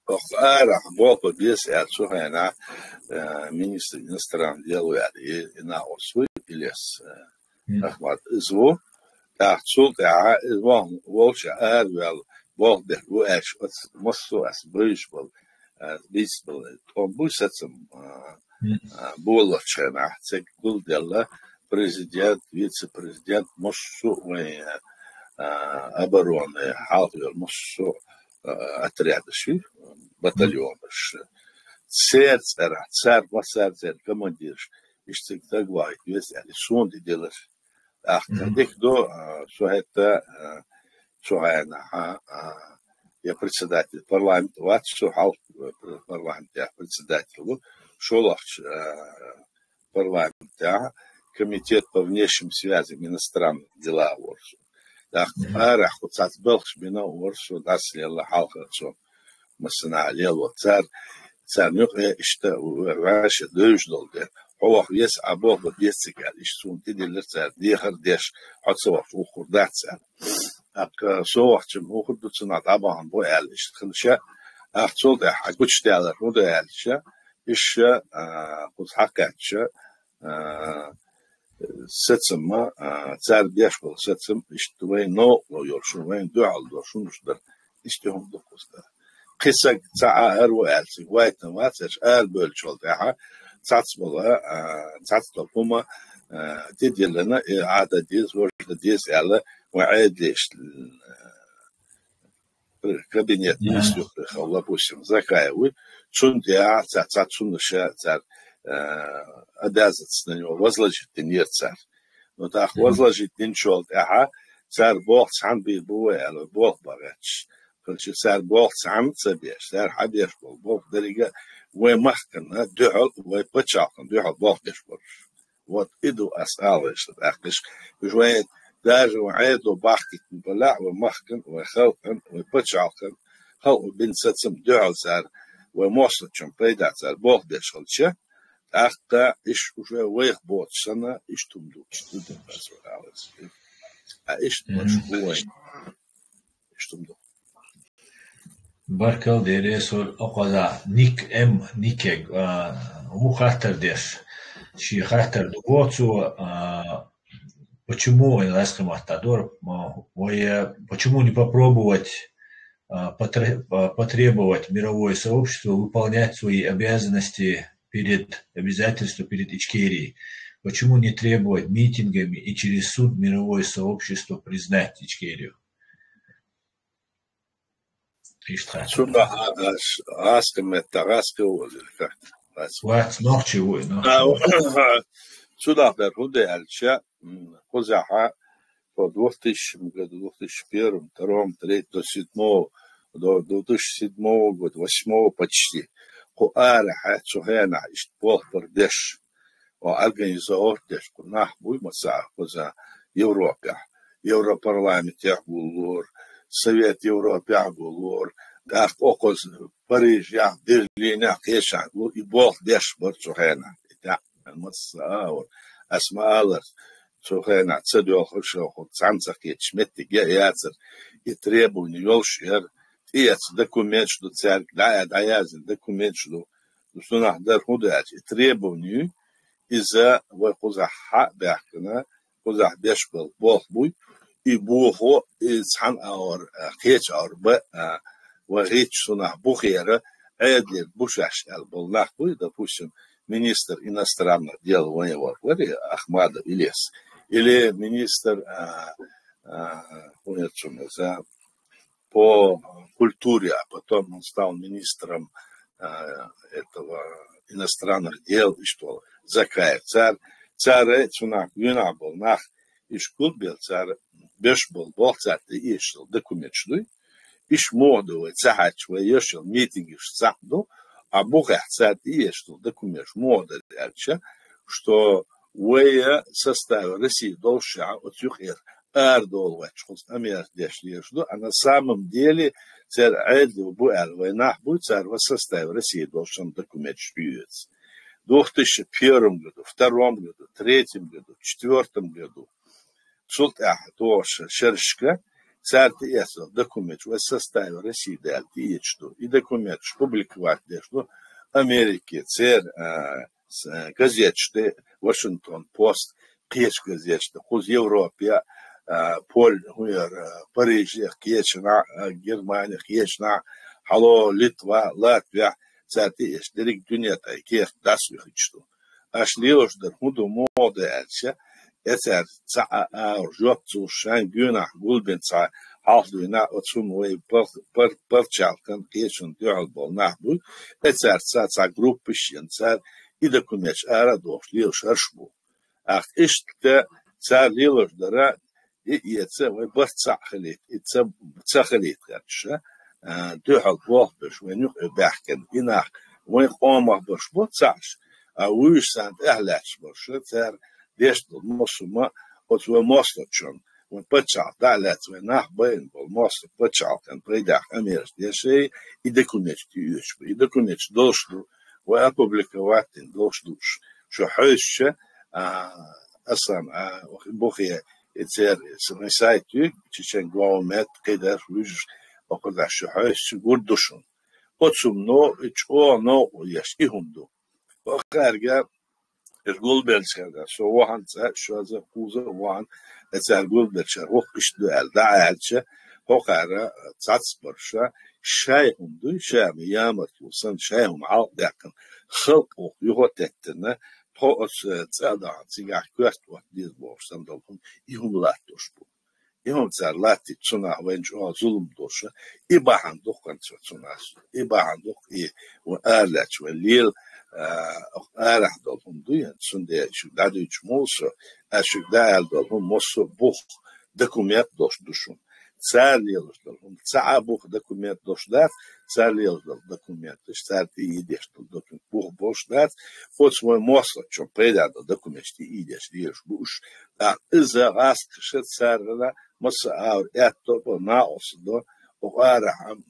Оха арахь болх бан беза аьлла, цу хенахь, э, министр иностранных дел ву аьлла, и, и накъост вуй, Ильяс, э, Ахмат, иза ву. ТӀаккха цул тӀаьхьа иза вон-, волча араваьлла болх беш ву аьлча, оцу массо а ас бевзаш болу, э, бийца болу тӀом буй сацам, э, а, болалучу хенахь цига гулделла президент, вице-президент, массо а вайн, а, обороны хьалха йолу массо а, а, отрядаш, батальонаш. Церан цӀарах, цара массара церан командираш, иштта цига дагавахийта веза аьлла, суна тӀедиллира. ТӀаккха дика ду, а, со хӀетта, а, цу хенахь, а, я председатель парламента вац, со хьалха, а, парламентехь председатель ву, шоллагӀча, а, парламентехь комитет по внешним связям, иностранным делам вар со. ТӀаккха арахь кху цхьацца белхаш бина вар со, дӀасалелла хьалха цо массанахьа лелла. Цар, царна юкъе иштта ваьша девзаш долу дела. Хьо ваха веза, Ӏа болх бан беза цига аьлла. Иштта суна тӀедиллира цара, дехар деш, хьо ца вахча, ухур дац аьлла. ТӀаккха со вахча, ухур ду, цунах дӀабахана бу аьлла, иштта хилча, ах цул тӀаьхьа гучудаьллар хӀун ду аьлча, иштта, а, кхуза хьакхаьчча, а, сацам ма, а, цара беш болу сацам, иштта вайн новкъарло йолуш, вайн дуьхьал долуш хӀуманаш дара, иштта хӀума ду кхуза дара. Кхин саг цхьа а ара ву аьлла, цига вайтина вац, аша арабевллачул тӀаьхьа цхьацца болу, а, цхьацца долу хӀума, а, тӀедиллина, и Ӏа дан деза, важа дан деза аьлла, вайн Ӏедалешна, а, кабинет министров, допустим, Закаев вуй, цунна тӀехь ца, ца цунна ша цара, э, обязанность на него возложить динера цара. Ну, тӀаккха возложить динчул тӀаьхьа цара болх цхьаьна бийр бу вай аьлла, болх бан гӀерташ. Короче, цара болх цхьаьна ца беш, цара хьан беш болу болх деррига вай махкана дуьхьал, вай пачхьалкхана дуьхьал болх беш болуш. Вот и ду ас ала вешан тӀаккха. Уж вайн даже вайн Ӏедало бахкийтина балахь, вай махкан, вай халкъан, вай пачхьалкхан, халкъо бина сацам дуьхьал цара, вай мостагӀчун пайда цара болх беш хилча, тӀаккха иш уже вайх боцуш санна, иштта хӀума ду, иштта ду, ас вай ала вешан. А иштта ма шу вайн. Иштта хӀума ду. Баркалла, дерригаш а, со окхаза Ник М, Никег, а, ву хаттар деш. Шен хаттар ду боху цо, а, почему, вайн лаьцкъа маттахь дора, а, вай, а, почему не попробовать, а, потре-, а, потребовать мировое сообщество выполнять свои обязанности перед, обязательства перед Ичкерией? Почему не требовать митингами и через суд мировое сообщество признать Ичкерию? Иштта хаттар. Цу тӀехь ас, ас кхин меттахь, ас кхин ву оза, как-то. Вац, нохчи ву, нохчи ву. Цу тӀехь дара хӀун де аьлча, м, кхузахьа, по двух тысячам году, двух тысячи первом, втором, третьем, до седьмого, до двух тысячи седьмого года, восьмого почти. Кху арахьа, цу хенахь иштта болх бар деш. О, организовать деш кху нах буй, масала, кхуза Европехь, Европарламентехь гуллур, Совет Европехь гуллур, тӀаккха окхуза Парижехь, Берлинехь кхечахь гуллур, и болх деш бар цу хенахь. И тӀаккха масса а вар. Ас ма аллара, цу хенахь ца доьлхуш, хӀу цхьаьна ца кхеташ меттиг а яцара, и требовани йолуш яра, тӀеэцна документаш ду цаьрга, дӀа-, дӀаяздина документаш ду. Цунах дара хӀун ду аьлча, и требовани, иза вай кхузахь хьа а баьхкина, кхузахь беш болу болх буй, и бохо, и цхьана агӀор, а, кхечу агӀор бан, а, вай гӀиттачу цунах бухера, Ӏедалера бу шаьш аьлла болу нах буй, допустим, министр иностранных дел вайн вара, вара Ахмадов Илес, или министр, а, а, хӀун яра цунна, по культуре, а потом он стал министром, а, этого иностранных дел, и что, Закаев. Цар, цара цунах гуьнахь болу нах, иш гулбел цара беш болу болх цара тӀеэцаш долу документаш дуй. Иш муха ду вай ца хьаьчча, вай еш йолу митингаш цхьаъ ду, а бухехь цара тӀеэцаш долу документаш муха дара аьлча, что вай составе России долуш ша оцу юкъера арадолу ваьчча, кхуза Америка деш лелаш ду, а на самом деле цара Ӏедало бу аьлла вай нах буй, цара вай составе России долуш санна документаш оьцу. Двух тысячи первом году, втором году, третьем году, четвёртом году. Цул тӀаьхьа догӀуш шерашка, цара тӀеэцна документаш, вай составе России даьлла тӀеэцаш ду. И документаш публиковать деш ду Америке, церан, а, с-, а, газеташ де, Вашингтон Пост, кхечу газеташ де, кхуза Европе, а, Поль-, хӀун яра, а, Парижехь кхечанхьа, а, Германехь кхечанхьа, хьало Литва, Латвия, цара тӀеэцаш дерриг дуьне тӀе кехат дӀасавихийташ ду. Аша лелош дара хӀун ду муха ду аьлча, эцаьрца цхьа а агӀор жоп ца луш, шайн гуьнахь гулбина цхьа хьалха дуьйна, оцу хӀума вай пар-, пар-, парчалкан кхечун дуьхьал болу нах буй, эцаьрца цхьа группаш йина, цара и документаш ара а дохуш лелаш хӀорш бу. Ахь иштта цара лелаш дара, и эца вай барт цхьаъ хилийта, и ца, ца хилийта гӀерташа, а, дуьхьал болх беш вайн юкъе баьхкина, и нах Вайн къомах барш бу цаӀаш, а вуйш санна тӀехь лаьтташ барш, цара деш долу массо а ма оцу вайн мостагӀчун, вайн паччахьалкх дӀа а лаьцна, вайн нах байна болу мостагӀ паччахьалкхан пайдехь къамелаш деш, и документаш тӀеоьцуш бу. И документаш долуш ду, вай опубликовать дина долуш ду уьш. Шу хьоьстича, а, асан, а, бухе, и церан, и сайт ю, Чечен Главмет, кхидерш, вуьжуш, окхузахь шу хьоьстича гур ду шуна. Оцу но, и чӀогӀа новкъа еш, и хӀума ду. Хьо кхаьрга, эр гулбелчара, со вахана цкъа, шозза, кхузза вахана, и цара гулбелчара, воккха иштта ду аьлла, дӀа аьлча, хьо кхара, цац барша, шай хӀума дуй, шай ма ямартло санна, шай хӀума хьалкъ даьккхина, халкъ воккха юха а теттина, тхо оцу цӀа а дахьана, цигахь коьрта отта деза бохуш санна долу хӀума, и хӀума латтош бу. И хӀума цара латтийча, цунах вайна чӀогӀа зулам долуш, и бахьана дуккха цо цунах, и бахьана дуккха и ван ара лаьтташ вай лела, а, арахь долу хӀума ду, ян цундела шуьга дӀадуьйцуш муха со, ас шуьга дӀааьлла долу хӀума массо а бух, документ долуш ду шуна. Цара лелаш долу хӀума цхьа а бух, документ долуш дац, цара лелаш долу документаш, цара тӀеийдеш долу документ бух болуш дац, оцу вайн мостагӀчун пайда долу документаш тӀеийдеш лелаш бу уьш. ТӀаккха иза гӀаскхаша царна масса а агӀор аьтто а бо, накъост а до, окху арахь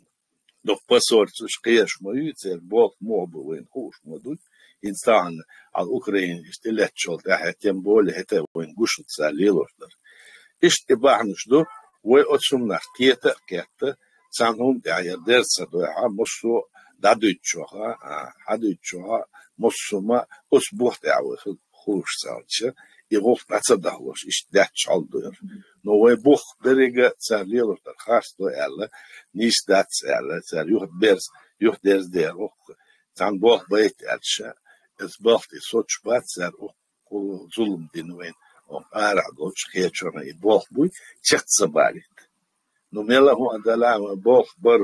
дукха посольстваш кхераш ма ю, церан болх муха бу вайна хууш ма ду. ХӀинца тахана хьал Украина иштта леттачул тӀаьхьа, тем более хӀета вайна гуш ду цара лелош дара. Иштта и бахьанаш ду, вай оцу хӀуманах кхета а кхетта, цхьана хӀума тӀехь яра дерца ца дойхьа, массо а дӀадуьйцучохь, а, хьадуьйцучохь, массо а ма оцу бух тӀехь вай хи-, хууш ца хилча, и гӀуллакх дӀа ца дахалуш, иштта даьтташ хьал ду яра. Но вай бух беррига цара лелош дара харц ду аьлла, нийса дац аьлла, цара юха берз-, юха дерза дера воккха, цхьана болх байта аьлча, иза балха тӀе соцуш бац, цара воккха зулам дина вайна, воккха арахь долчу хечорна и болх буй, чекх ца балийта. Ну, мела хӀун а далахь, вайн болх бар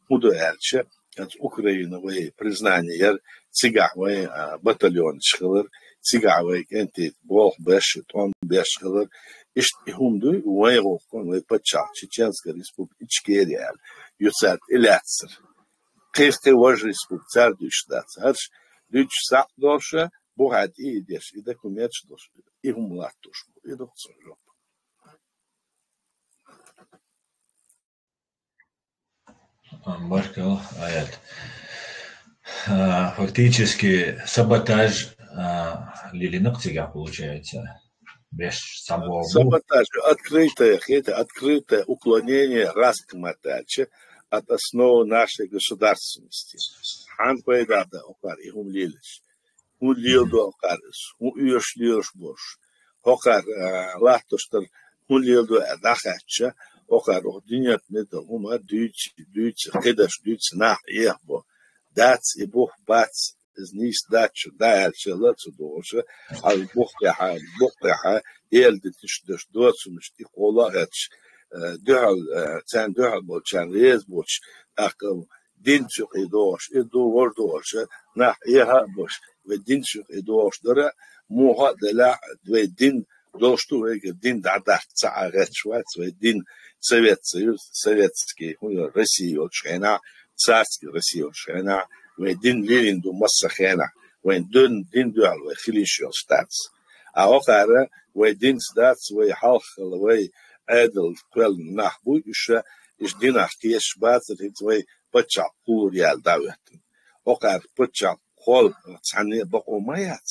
хӀун ду аьлча, оцу Украина вай признание яр, цигахь вайн, а, батальонаш хилар, цигахь вай кӀентий болх беш, тӀом беш хилар. Иштта и хӀума дуй, вайн гӀуллакхана вай паччахь, Чеченская Республика Ичкерия аьлла, ю цара тӀелаьцнар. Кхин-кхин важа республика цара дуьйцуш дац. ХӀорш дуьйцуш схьа а долуша, бухьа тӀе а деш, и документаш долуш, и хӀума латтош бу. И ду-кх цуьнан жоп. Баркалла, Аят. А, фактически саботаж, а, лелийна-кх цигахь, получается, беш цхьабогӀу. Саботаж, открытое, хета, открытое уклонение, гӀазкхи маттахь аьлча, от основы нашей государственности. Хьан пайда дан окхара и хӀума лелаш? ХӀун леладо окхара иза? ХӀун оьшуш лелаш болуш? ХӀокхара, а, латтош дара хӀун леладо аьлла дӀахаьттича, окхара оха дуьнен тӀе долу хӀума дуьйцу, дуьйцу, кхидерш дуьйцу, нах Ӏехабо. Дац и бух, бац, иза нийса дац шу, дӀа аьлча ла а ца догӀуша, хьал бух тӀехьа, букъ тӀехьа, эладитанаш деш, доцурнаш тӀе кхолла а хӀоьттуш, э, дуьхьал, э, царна дуьхьал болчарна реза боцуш, тӀаккха динца юкъе догӀуш, и ду, вара догӀуш, нах Ӏеха а беш, вай динца юкъе догӀуш дара, муха а делахь, вай дин долуш ду, вайгара дин дӀадаккха ца Ӏа гӀерташ вац, вай дин Совет Союз, советский, хӀун ю, Россия йолчу хенахь, царский Россия йолчу хенахь, вай дин лелийна ду массо а хенахь, вайн дин, дин дуьхьал вай хила йиш йолуш дац. А окхара вай динца дац, вай хьалххала, вай Ӏедал кхоьллина нах буй, уьш, уьш динах кхеташ бацара, хӀинца вай паччахьалкх кхуллур яьлла дӀахӀоьттина. Окхара паччахьалкх кхолла цхьанне а бакъо ма яц.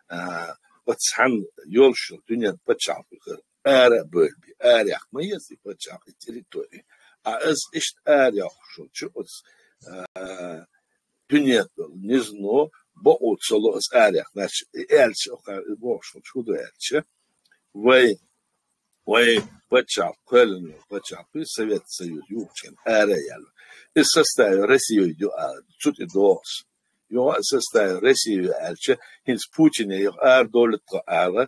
А, оцу цхьана йолуш йолу дуьненан паччахьалкхера ара а бевлла бен, араяха ма еза и паччахьалкх, и территори. А иза иштта араяхуш йолчу оцу, а, дуьненан низано бакъо ца ло иза араяха. Значит, и аьлча, окхара и бохуш йолчу хӀун ду аьлча, вай Вайн паччахьалкх, кхоьллина йолу паччахьалкх, Совет Союз юучу хенахь ара а яьлла. Иза составе России ю ала, цу тӀе догӀу со. Юха а составе России ю аьлча, хӀинца Путине юха ара долуьйту тхо ала,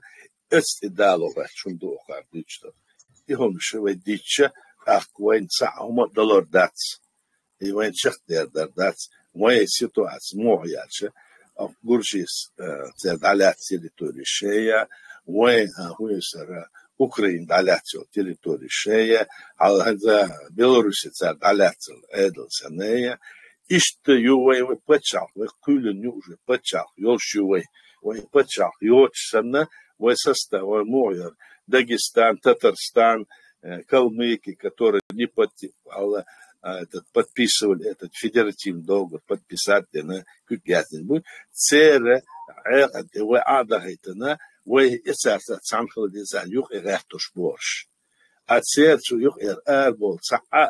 оцу тӀе дало гӀерташ хӀума ду окхара дуьйцуш дара. И хӀумнаш вай дийцича, тӀаккха вайна цхьа а хӀума а далур дац. И вайн чекхдер дар дац. Вайн ситуаци муха яьлча, а, Гуржис, э, церан дӀалаьцна территори шен я, вайн, а, хӀун ю сара, Украина дӀалаьцна йолу территори шен я, хьал хӀанза Беларуси цара дӀалаьцна Ӏедал санна я. Иштта ю вай, вай паччахьалкхе, вай кхоьлина ю уже паччахьалкхе йолуш ю вай. Вай паччахьалкхе йоцуш санна, вай состав, вай муха яра, Дагестан, Татарстан, э, Калмыкия, которые не подпи-, ала, а, этот, подписывали этот федеративный договор, подписать дина, куьг яздина бу. Церан Ӏаьркъа тӀе вай Ӏа а дахийтина, вай и цаьрца цхьаьна хила деза юкъе гӀерташ борш. А церан цу юкъера арабовла цхьа а,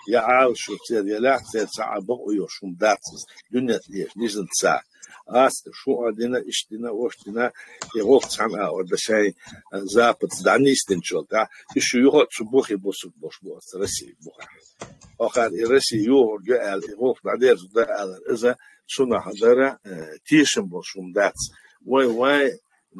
я Ӏалашо церан ялахь, церан цхьа а бакъо йолуш хӀума дац иза, дуьненна леш, низанца. Аса шу а дина, иштта дина, ош дина, и гӀуллакх цхьаьна а, ор да шайн, а, западца дӀанийсдинчул тӀаьхьа, и шу юха а цу бухе бусург болуш бу оцу Россия бухахь. Ахар и Россия юхург ю аьлла, и гӀуллакх дӀадерза ду аьлла, иза цунах дара, э, тешам болуш хӀума дац. Вай, вай,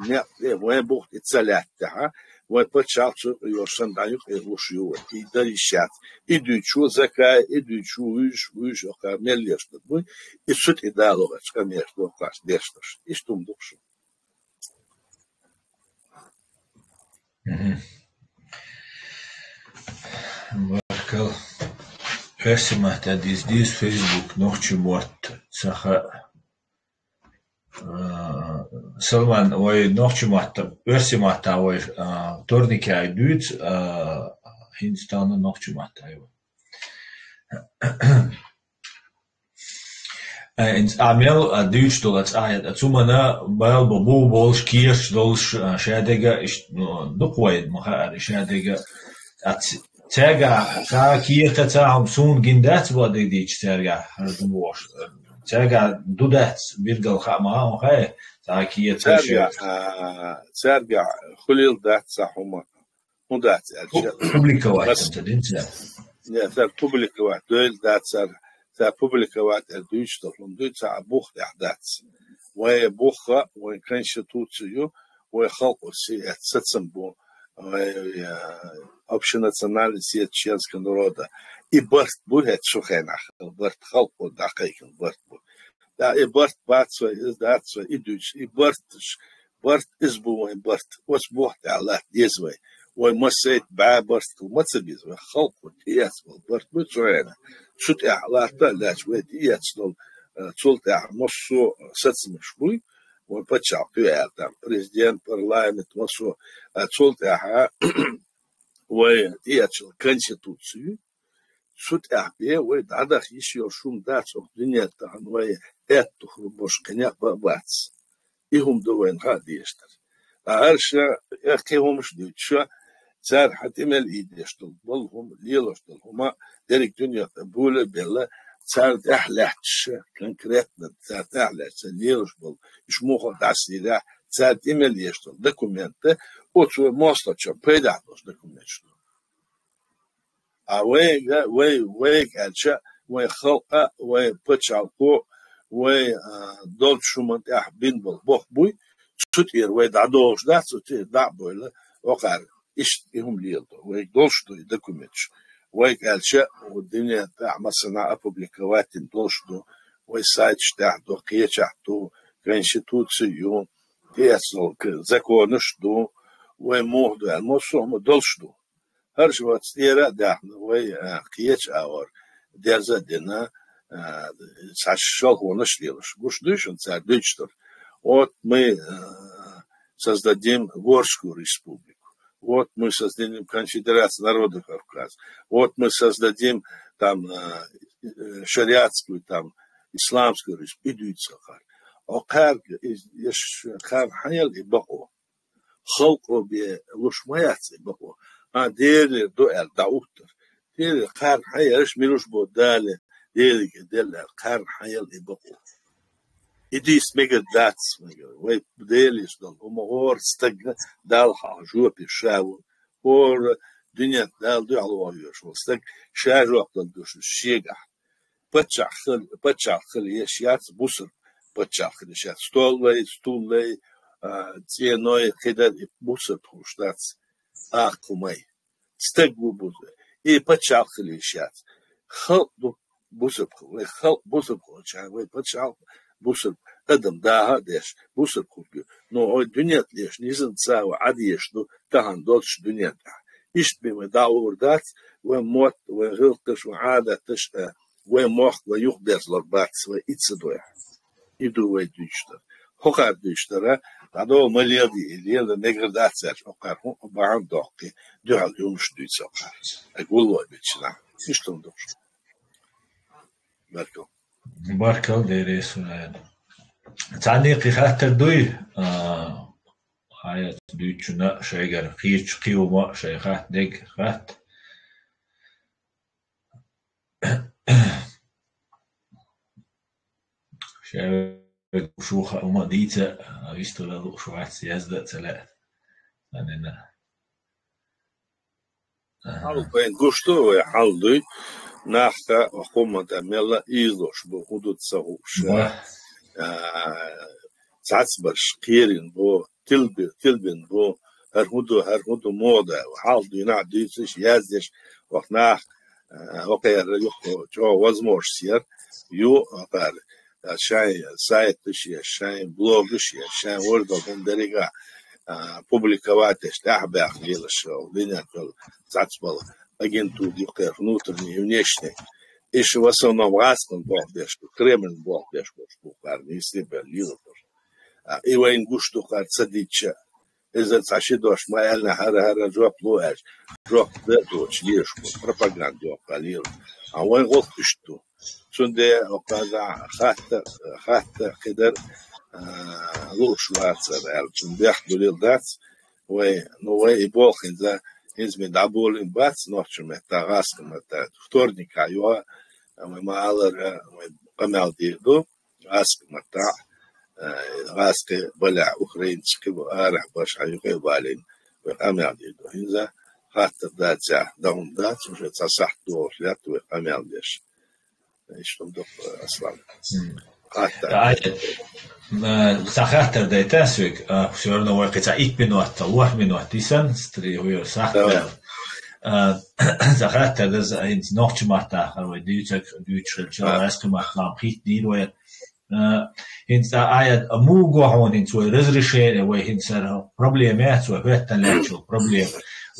некъ тӀе вайн бух тӀе ца лаьттахьа, вайн паччахьалкхе цу йоьшан дӀа юкъе луш ю вай. И дан йиш яц. И дуьйцу закай, и дуьйцу вуьйш, вуьйш, оха мел леш ду буй. И цу тӀе дало гӀачкъа меш дохкаш деш даш. Иштта хӀума ду шу. Мгм. Баркал. Оьрсийн маттахь дийца деза Facebook нохчийн мотт ца хаьа. А, Салман, вай нохчийн маттахь, оьрсийн маттахь вай, а, вторникаь дуьйцу, а, хӀинца тахана нохчийн маттахь ю. А, хӀинца а мел, а, дуьйцуш долу цӀахь, а, цу мана бала бу, бу болуш, кехаташ долуш, а, шадерг а, иш-, ну, дукха вай ма хаьара, шадерг а, а, ц-, цаьргахь цхьа кехат, цхьа хӀума суна гина дац, бохург дийцича, цаьргахь хӀара хӀума бохуш. Цаьргахь ду дац, билггал хаа ма хаьа, хӀун хаьа, цхьа кехат цаьргахь, а, цаьргахь хуьлийла дац цхьа хӀума, хӀун дац аьлча. Пу-, публиковать ца дина цара. Не, цара публиковать дойла дац цара, цара публиковать аьлла дуьйцуш долу хӀума дуьйцу, а бух тӀехь дац. Вайн бух а, вайн конституци ю, вайн халкъо сиэт сацам бу, вай, э, общенациональный съезд чеченского народа. И барт бу хӀетта цу хенахь, барт халкъо дӀакхайкхина барт бу. Да, и барт бац вай, и дац вай, и дуьйцу, и барташ, барт иза бу вайн барт, оцу бух тӀехь латта деза вай. Вай массайта бӀе барт хила ма ца беза, вай халкъо тӀеэцна болу барт бу цу хенахь. Цу тӀехь латта а лаьтташ вай тӀеэцна долу, э, цул тӀаьхьа массо а сацамаш буй, вайн паччахьалкхе аьлла, там, президент, парламент, массо, а, цул тӀаьхьа вай тӀеэцна конституци, цу тӀехь бен вай дӀадаха йиш йолуш хӀума дац, оха дуьненна тахана вай аьтто хир болуш кхин некъ а бац. И хӀума ду вайна хаа дезаш дара. Ткъа хӀара ша, э, кхин хӀумаш а дуьйцуш, цара хьан тӀе мел ийдеш долу, болу хӀума, лелош долу хӀума, дерриг дуьненна тӀе буьйлабелла, цара тӀехь лаьтташ, конкретно цара тӀехь лаьтташ, цара лелош болу, уьш муха дӀасаделлехь, цара тӀе мел еш долу документ, оцу вай мостагӀчун пайдехь долуш документаш ду. А вайга, вай, вайга аьлча, вайн халкъа, вайн пачхьалкхо, вай, а, долчу хӀуманна тӀехь бина болу боху буй, цу тӀера вай дӀадолуш дац, цу тӀера дӀа а бовла, окхара иштта и хӀума леладо. Вайга долуш ду и документаш. Вайга аьлча, дуьненна тӀехь массанхьа опубликовать дина долуш ду, вай сайташ тӀехь ду, кхечахь ду, конституци ю, тӀеэцна долу к-, законаш ду, вай муха ду аьлла, массо а хӀума долуш ду. ХӀара шу оцу тӀера а даьхна, вай, а, кхечу агӀор дерза а дина, а, цхьа шалхонаш а лелаш. Гуш дуй шуна цара дуьйцуш дара. Вот мы, а, создадим Горскую республику. Вот мы создадим конфедерацию народов Кавказа. Вот мы создадим там, а, э, шариатскую, там, исламскую республику. И дуьйцу кхара. О, кхаьрга, и, и ш-, кхарна хьан яла и бакъо? Халкъо бен луш ма яц и бакъо. А, Делера ду аьлла, дӀауттар. Делера кхарна хьан яла, аша мила луш бо Дала, Делера делла аьлла, кхарна хьан яла и бакъо? И дийца мегар дац, мегар. Вай Делера долу хӀума хӀора стагна Далла хьалха жоп еш ша ву. ХӀора дуьненна Дала дуьхьал вогӀуш волу стаг ша жоп дала дезаш шегахь. Паччахь хила, паччахь хила еш яц, бусург паччахь хила еш яц. Столлай, стуллай, а, цӀеной, кхидӀа и бусург хуьлуш дац. Аккхумай. Стаг ву бусург. И паччахь хила еш яц. Халкъ ду бусург хила. Вай халкъ бусург хилча, вай паччахь бусург, адам даха а деш, бусург хург ю. Но вай дуьненна леш, низанца вай Ӏадеш ду, тахана долчу дуьненна тӀехь. Иштта бен вай дӀагӀур дац, вайн мотт, вайн гӀиллакхаш, вайн Ӏадаташ, а, вай мохк вай юхаберзалур бац, вай и ца дой. И ду вай дуьйцуш дар. ХӀокхар дуьйцуш дар, дӀадолу ма леладе, и лела мегар дац аьлча, хӀокхар хӀун бахьана доккхий, дуьхьал хӀуманаш дуьйцу хӀокхар. Ай гулло бечу нах. Иштта ду. Баркалла. Баркалла, Дела реза хуьлда. Цхьанне кхин хаттар дуй? А, хьаяц дуьйцучунна шайгара кхечу кхиума шай хатта дег хатта. Шайга шу хаа хӀума дийца, а, вистхила лууш вац, язда а ца лаьа. Анина. Аха. Хьал вайн гуш ду, вай хьал дуй. Нахка хӀумма тӀа мелла ийзалуш бу, хӀун ду ца хууш. Ба. А, цхьацбарш кхерина бу, тилби-, тилбина бу, хӀара хӀун ду, хӀара хӀун ду, мода, хьал дуьйна а дуьйцуш, яздеш, ваха нах, а, вакхера юххо чӀогӀа возможность яр, ю, вакхара, а, шайн сайташ я, шайн блогаш я, шайн вордал хӀун деррига, а, публиковать деш, тӀаьхьабаьхна лелаш, линят йолу цхьацбала агентура юккъера, внутренний и внешний. Иша в основном гӀаскхина болх беш бу, Кремльна болх беш болуш бу, кхара нийсса бер лелаш. А, и вайн гуш ду кхара ца дича. Иза цхьа ши дош ма аьллина, хӀара-хӀара жоп ло аьлча, жоп дан а доцуш лелаш бу, пропаганда йоккха лелаш. А вайн гӀуллакх иштта ду. Цундела оха хатта, хатта кхидара, а, лууш вацара аьлла, цунна бехк дуьллал дац. Вай, ну, вай и болх хӀинца, хӀинца ми дӀаболийна бац, нохчийн маттахь, гӀаскхийн маттахь. Вторникехь йоӀ, вай ма-аллара, вай къамел дийр ду, гӀаскхийн маттахь, а, гӀаскхи балехь, украинцаш кхин бу арахь баш хьан юкъе а балийна, вай къамел дийр ду. ХӀинца хаттар дацахь, дан хӀума дац, уже цхьа сахьт догӀуш лаьтта вай къамел деш. Иштта ду, Аслан. М. Хаттар. Ай, э, цхьа хаттар дайта соьга, а, всё равно вай кхин цхьа итт минот, ворхӀ минот дисна, стри хуьйра сахьт. Давай. А, цхьа хаттар даза, хӀинца нохчийн маттахь вай дуьйцург, дуьйцуш хилча, а, гӀаскхийн маттахь пхийтта дийр вай. А, хӀинца а, ай, а, муха го хьуна хӀинца вай разрешение, вай хӀинца хӀара проблема яц, вай хӀоьттина лаьтташ йолу проблема.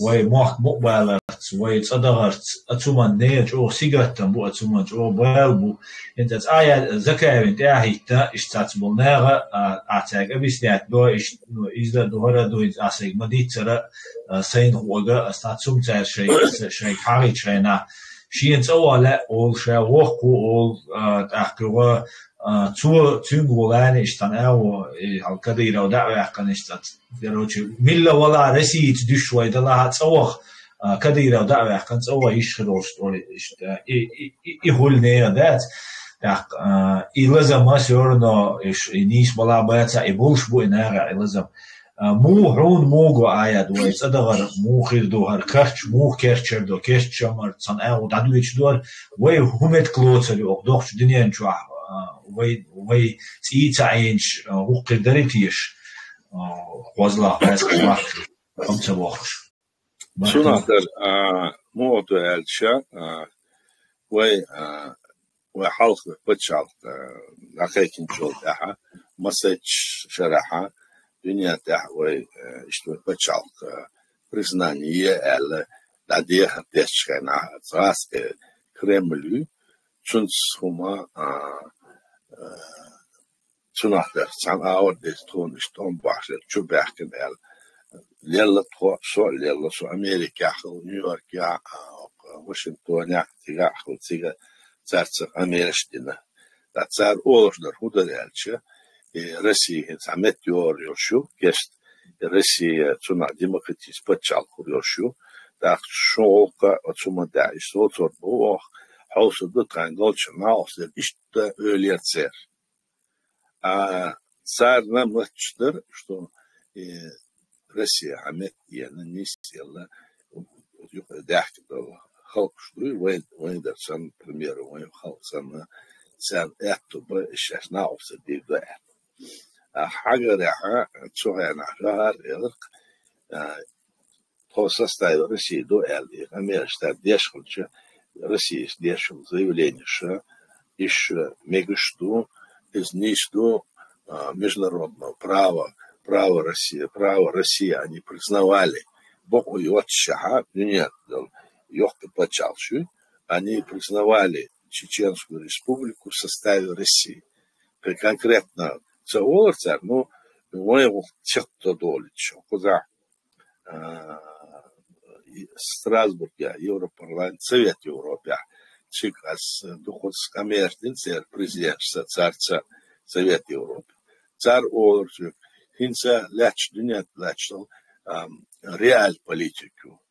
Вай мохк мукъабаларца, вай цӀа дахарца, оцу хӀуманна чӀогӀа сингаттам бу, оцу хӀуманна чӀогӀа бала бу. ХӀинца аса а, я, Закаевна тӀе а хӀиттина, иштта цхьацца болу наха, а, ахь цаьрга объяснять до, иштта, ну, иза а ду, хӀара а ду, хӀинца ахь сайга ма-дийццара, а, сайна хуугӀа, аса цхьацца хӀума цара шайга, шайга хьахийча хенахь, шена цӀа ван лаьа олу, ша воккха ву олу, а, тӀаккха юха, а, цо, цуьнга ву лаьа иштта цхьана агӀо, и хьал Кадыров дӀа а ваьккхина иштта цхьацца. Короче, милла вала Россица дуьсуш вай далахь а цӀа ваха, а, Кадыров дӀа а ваьккхина, цӀа ваха йиш хир волуш, иштта, и, и, и, и хуьлу нехан дац. ТӀаккха, а, и лазам а всё равно, и ш-, и нийса бала бац а, и болуш бу и нахе и лазам. А, муха хьуна муха го, Айад, вай цӀа дахар муха хир ду, хӀара карча муха керчар до, керча шамар цхьана агӀо дӀадуьйцуш ду, вай хӀун меттиг лоцур ю оха дохучу дуьнен чохь, а, вай, вай цӀий ца Ӏийначу, а, хӀокху хир дарий теша, а, кхозлагӀа, гӀаьскхи махкахь, амма ца вохуш. Цунах тера, а, муха ду аьлча, а, вай, а, вай хьалха вай пачхьалкх, а, дӀакхайкхинчул тӀаьхьа, масех шарахь, дуьнен тӀехь вай, а, иштта вай пачхьалкх, а, признание е аьлла, дӀадехар деччахьана, гӀаскхи Кремль ю, цуьнца хӀума, а, а, цунах тера цхьана агӀор деза тхуна иштта тӀом бахьаш дерг чу баьхкина аьлла. Лелла тхо, со а лелла, со Америкехь хилла, Нью-Йоркехь, а, Вашингтонехь, цигахь хилла, цига цаьрца къамелаш дина. Ткъа цара олуш дара хӀун дара аьлча, и Россия хӀинца цхьа меттайогӀур йолуш ю, кеста и Россия цунах демократически пачхьалкх хир йолуш ю. ТӀаккха шун гӀуллакх оцу хӀуманна тӀехь иштта лоцур бу оха, хьовсур ду тхайн долчу накъосташа, иштта ойла яра церан. А царна моьттуш дара, что, э, Россия хьан метта еана, нисъелла, юкъа даьхкина долу халкъаш дуй, вайн, вайн дара санна, к примеру, вайн халкъ санна, царна аьтту бан, и шаьш накъосташа дийр ду аьлла. А хьагарехь, цу хенахь хӀара элира, а, тхо составе России ду аьлла, и Америкаш деш хилча, Россияс деш хилла заявленеш, иш мегаш ду, иза нийса ду, а, международного права, право России, право России они признавали. Бакъо йоццушехь, дуьнен долу йоккха пачхьалкхаш ю, они признавали Чеченскую Республику в составе России. Конкретно ца олар цар, ну, вай гӀулакх чакхдолаш, кхуза, а, и Страсбурге, Европарламент, Совет Европы. Чик аз духуц Америкин цер президентша царца Совет Европы. Цар олар цу хӀинца лаьтташ, дуьнен лаьтташ, ам, реал политику.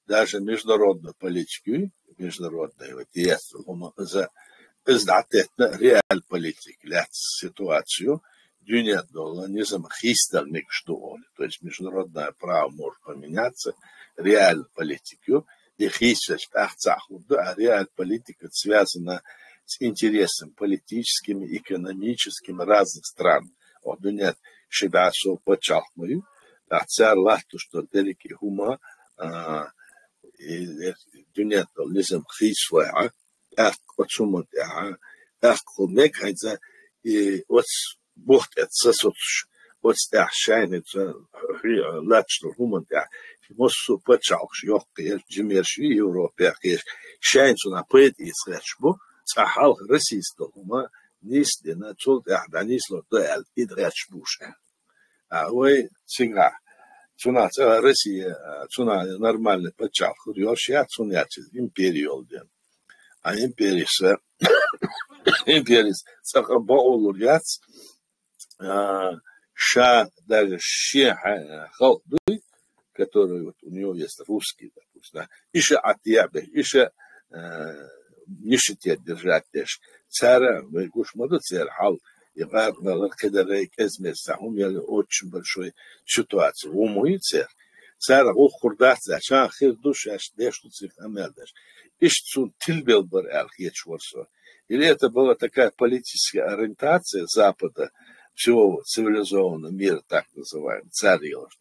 Даже международную политику, международную, вот, естественно, хӀума из, из дӀатеттина реал политик лаьтта ситуацию, дуьнен дола низам хийцадала мегаш ду ола. То есть международное право может поменяться, реал политику, и хийцаш тӀаккха цхьа хӀама ду, а реал политика связана с интересами политическими, экономическими разных стран. О, дуьнен ши бӀаь сов паччахьалкхе ма ю, тӀаккха цар латташ дола деррига хӀума, а, и, и дуьнен дола низам хийцалехь, тӀаккха оцу хӀуман тӀехь, тӀаккха хӀума мег хӀинца, и оцу бух тӀа ца соцуш, оцу тӀехь шайна ца хьи-, лаьтташ долча хӀуман тӀехь, массо а паччахьалкхаш йоккха еш, жима еш, Европе кхеш, шайна цунах пайда эца гӀерташ бу, цкъа хьалха Россис дола хӀума нийса дина, цул тӀехь дӀанийслур ду аьлла, и гӀерташ бу уж аьлла. А вай цигахь, цунах цӀа Россия, а, цунах нормальный паччахьалкхе хир йолуш яц, цунна яц иза импери йолу дела. А империша, империс цӀаккха бакъо лур яц, а, ша даже шен хьа-, халкъ дуй, который вот у него есть русский, допустим, да, иша Ӏатта ебеш, иша, а, нишите держать деш. Цара, вай гуш ма ду церан хьал, и гӀаргӀа мелар, кхидарай, кӀезмеза цхьа хӀума яла, очень большой ситуация. Ву ма ю церан. Цара гӀуллакх хир дац, цара чан хир ду, шаьш деш ду цих амел деш. Иштта цунна тилбелла бара аьлла хеташ вара со. Или это была такая политическая ориентация Запада, всего цивилизованного мира, так называемого, цара йолуш.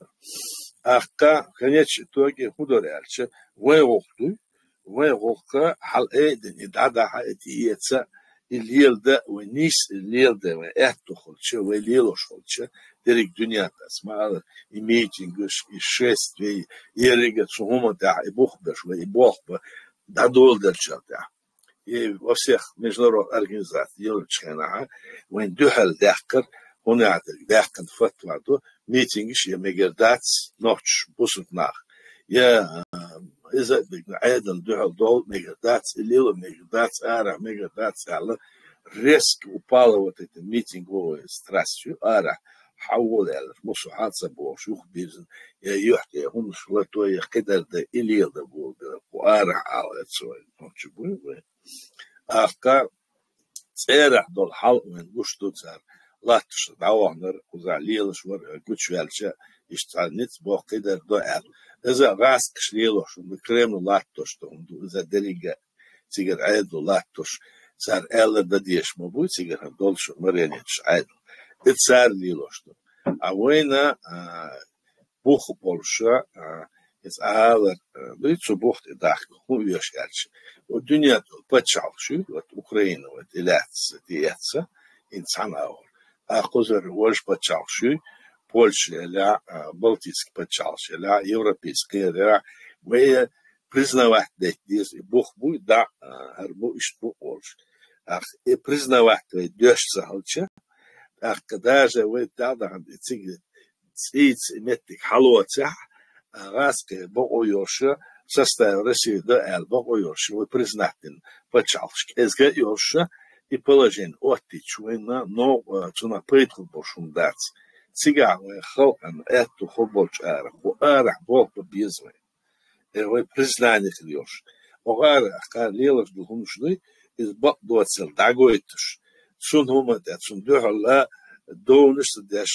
Ахка, в конечном итоге, хӀун дара аьлча, вай гӀуллакх дуй, вай гӀуллакх хьал айдина, и дӀадахьа, и тӀеэца, и леладан, вай нийса и леладан, вай аьтто хилча, вай лелош хилча, дерриг дуьнен тӀа, ма аллара, и митингаш, и шествие, и еррига цу хӀуман тӀехь, и бух беш, вай и болх бан дӀадоладелчул тӀехь. И во всех международных организациях йолчу хенахь, вайн дуьхьал даьккхира, хӀунда аьлча даьккхина фатва ду, митингаш я мегар дац, нохчаша, бусалба наха. Я, а, иза а бигна, Ӏедална дуьхьал довла мегар дац, и лела мегар дац, арахь мегар дац аьлла, резко упала вот эта митинговая страсть, арахь хьавола аьлла, мусу хьан ца бохуш, юхабирзина, я юьхь тӀе хӀуманаш лато, я кхидар дан, и леладан гулбелла, кху арахь ала эцо, нохча буй вай. Ахка цӀерахь долу хьал вайн гуш ду цара. Латташ дӀаваханара, кхузахь лелаш вара, гучуваьлча, иштта цхьа ницкъ боккхий дара до аьлла. Иза гӀаскхаш лелош хӀума ду, Кремль латтош ду хӀума ду, иза деррига цигара Ӏедало латтош. Цара аьлла дан дезаш ма буй, цигара хӀара долуш марионеташ Ӏедал. Иза цара лелош ду. А вайна, а, бух болуша, а, иза алар, а, дуй, цу бух тӀе дахка, хӀун оьшу аьлча. Вот дуьнен тӀе паччахьалкхаш ю, вот Украина, вот и лаьцна, тӀеэцна, хӀинца цхьана агӀор. А кхузара важа паччахьалкхаш ю, Польша елахь, а, Балтийский паччахьалкхаш елахь, Европейский елахь, вай признавать дайта деза, и бух буй, да, а, хӀара бу, иштта бу олуш. Ах, и признавать вай доьшуш ца хилча, тӀаккха даже вай дӀа а дахана, и цига цӀийца и меттиг хьалоцехь, а, гӀазкхи бакъо йолуша, в составе России дан аьлла бакъо йолуша, вай признать дина паччахьалкхаш кӀезга а йолуша, и положение оттийча вайна, но, а, цунах пайда хир болуш хӀума дац. Цигахь вайн халкъана аьтто хир болчу арахь, кху арахь болх бан беза вай. Э, вай признание хир йолуш. Оха арахь, кхара лелаш ду хӀуманаш дуй, иза бакъ доцург дӀагойтуш. Цунна хӀума тӀе, цунна дуьхьал а довнаш ца деш,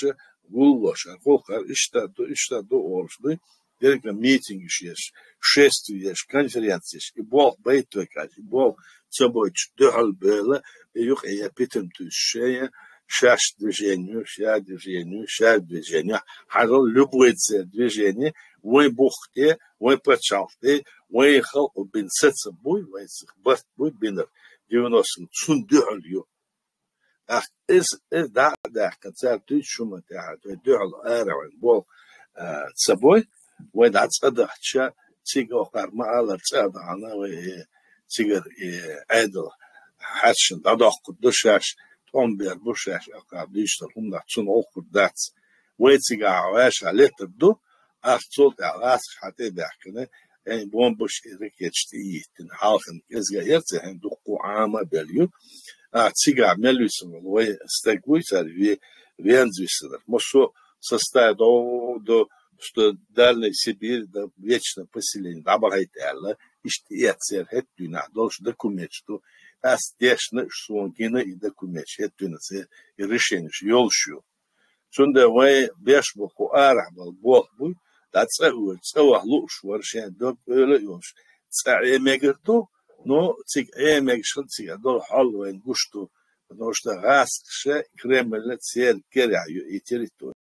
гуллош, а гӀуллакхаш иштта ду, иштта ду олуш дуй. Дерриг а митингаш еш, шествие еш, конференцеш, и болх байта вай кхача, и болх ца бойтуш дуьхьал бевлла, и юкъе я питам туьйсуш, я шаьш движение, шаьш движение, шаьш движение, хьажал любой церан движение, вайн бух тӀе, вайн пачхьалкх тӀе, вайн халкъо бина сацам буй, вайн барт буй бинарг, девяносто, цунна дуьхьал ю. Ах, иза, иза дӀа а даьккхина, цара дуьйцучу хӀуманна тӀехь, вай дуьхьал ара вайн болх, а, ца бой, вай дӀа цӀа дахча, цига охкар ма аллара цӀа а дахана, вай, э, цигара, э, Ӏедал, хьаьшашна дӀадоккхур ду шаьш, тӀом бер бу шаьш, аккха дуьйцуш долу хӀуманах цунна гӀуллакх хир дац. Вай цигахь ваьшахь летар ду, ахь цул тӀаьхьа гӀазкхаша хьан тӀе а баьхкина, ай, бомбаш и ракеташ тӀе йиттина, хьалхана кӀезга а яра цхьа хӀума, дуккха а Ӏама а белла ю. А цигахь мел висина волу вай стаг вуй цара ве-, венза висинарг. Массо а составе до, до, что Дальний Сибирь, до вечного поселения дӀабахьийта аьлла, иштта эццера хӀетта дуьйна долуш документаш ду. Ас дешна уьш, суна гина и документаш, хӀетта дуьйна церан и решенеш йолуш ю. Цундела вай беш бу кху арахь болу болх буй, дӀа цӀа а вуьйр, цӀа ваха лууш вара шен дог-эла а йолуш, цӀа Ӏе мегар ду, но цига Ӏе мегаш хилла цига долу хьал вайна гуш ду, потому что гӀазкхаша, Кремль церан керахь ю и территори.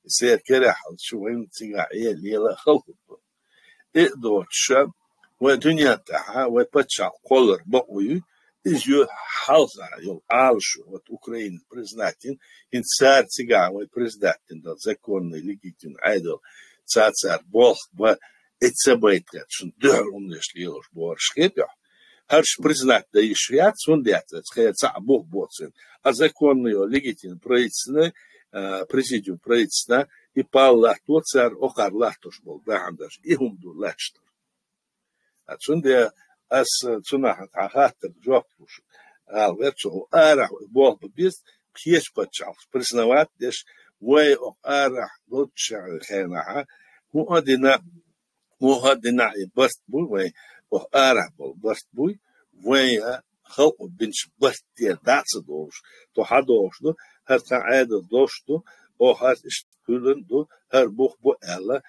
Церан керахь хилча вайна цигахь Ӏе лела а хала хӀума ду. И а доцуша, вай дуьнен тӀехь, вай пачхьалкх кхоллар бакъо ю, иза ю хьалха йолу Ӏалашо, вот Украина признать йина, хӀинца цара цигахь вай признать йина долу законный, легитимный Ӏедал, цара, цара болх бан, и ца байта, шуна дуьхьал хӀуманаш лелош бохурш хетахь. ХӀорш признать дан йиш яц, хӀунда яц, аса кхера цхьаъ бух боцийна. А законный йолу легитимный правительственный, а, президиум правительственный, и пал латто цара, окхара латтош болу бахьана даш, и хӀума ду лаьтташ дара. А цундела ас цунах хьан хаттар жоп луш ала вер цо, арахь болх бан беза, кхечу пачхьалкхаш признавать деш, вай окху арахь лоцучу хенахь, хӀун а дина, муха а дина и барт буй вайн, окху арахь болу барт буй, вайн а халкъо бинчу барт тӀера дӀа а ца долуш, тхо хьан долуш ду, хӀара тхан Ӏедал долуш ду, оха хӀара иштта кхоьллина ду, хӀара бух бу аьлла,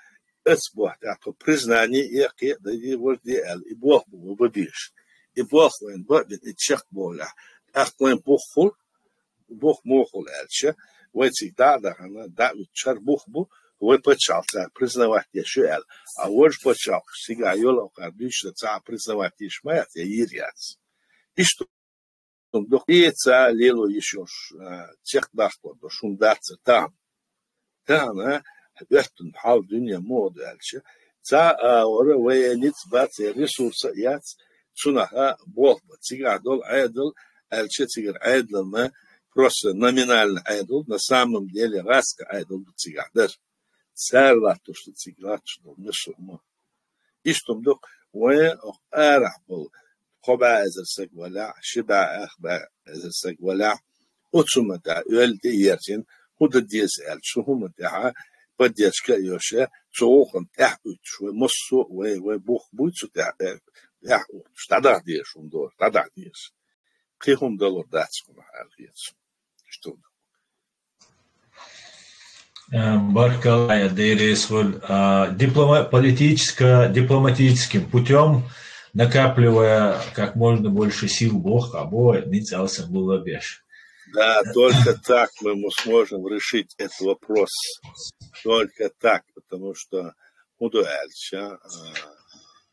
оцу бохь тӀехь тхо признание а, кхин а дан деза, важа де аьлла, и болх бу вай бан безаш. И болх вайна бан а бина, и чекх болехь, тӀаккха вайн бух хуьлу, бух муха хуьлу аьлча, вай цига дӀа а дахана, дӀа а уьттуш, хӀара бух бу, вай пачхьалкх цара признавать деш ю аьлла. А важа пачхьалкхаш цигахь йолу, кхара дуьйцуш дан цхьа а признавать деш ма яц, я йийр яц. Иштта хӀума ду, и ца лело йиш йолуш, а, чекхдаккхалур долуш хӀума дацара тахана. Тахана оьттина хьал дуьне муха ду аьлча, цхьа а агӀора вайн ницкъ бац, я ресурс а яц, цунах а болх бан. Цигахь долу Ӏедал аьлча, цигара Ӏедал ма, просто номинально Ӏедал, на самом деле гӀазкхийн Ӏедал ду цигахь дара. Цара латтош ду цига латтош долу массо а хӀума. Иштта хӀума ду, вайн арахь болу кхо бӀе эзар саг валахь, ши бӀе ах бӀе эзар саг валахь, оцу хӀуманна тӀехь оьлла тӀе а ерзийна, хӀун дан деза аьлча, цу хӀуманна тӀехь поддержка а йолуш, цу гӀуллакхна тӀаьхьа уьттуш, вай массо а, вай, вай бух буй цу тӀехь, тӀаьхьа уьттуш, дӀадаха дезаш хӀума дара, дӀадаха дезаш. Кхин хӀума далур дац кхунах аьлла хета суна. Иштта хӀума ду. Э, баркалла, Дерес Валь. А, диплома-, политическо-, дипломатическим путём, накапливая как можно больше сил, боху, а бо ницкъ алсам лула беш. Да, только так мы, мы сможем решить этот вопрос. Только так, потому что хӀун ду аьлча, а,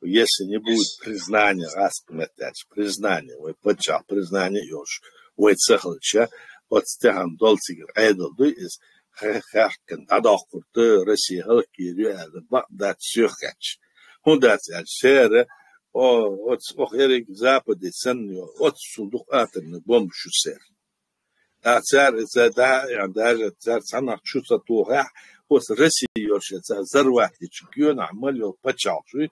если не будет признания, гӀазкхийн маттахь аьлча, признание, вай пачхьалкх признание йолуш, вай ца хилча, оцу тӀехь долу цигара Ӏедал дуй иза, хе-, хехкан дӀадоккхур ду, Россия хӀаллакйийр ю аьлла, бакъ дац соьх хетча. ХӀунда аьлча церан, о, оцу, оха ерриг Западе санна йолу, оццул дукха атомный бомбаш ю церан. ТӀаккха цара, цара даа а, даже цара цхьаннах чу ца тухахь, оцу Россия йолуш, цара взорвать йича гоьнахь мел йолу пачхьалкхаш ю,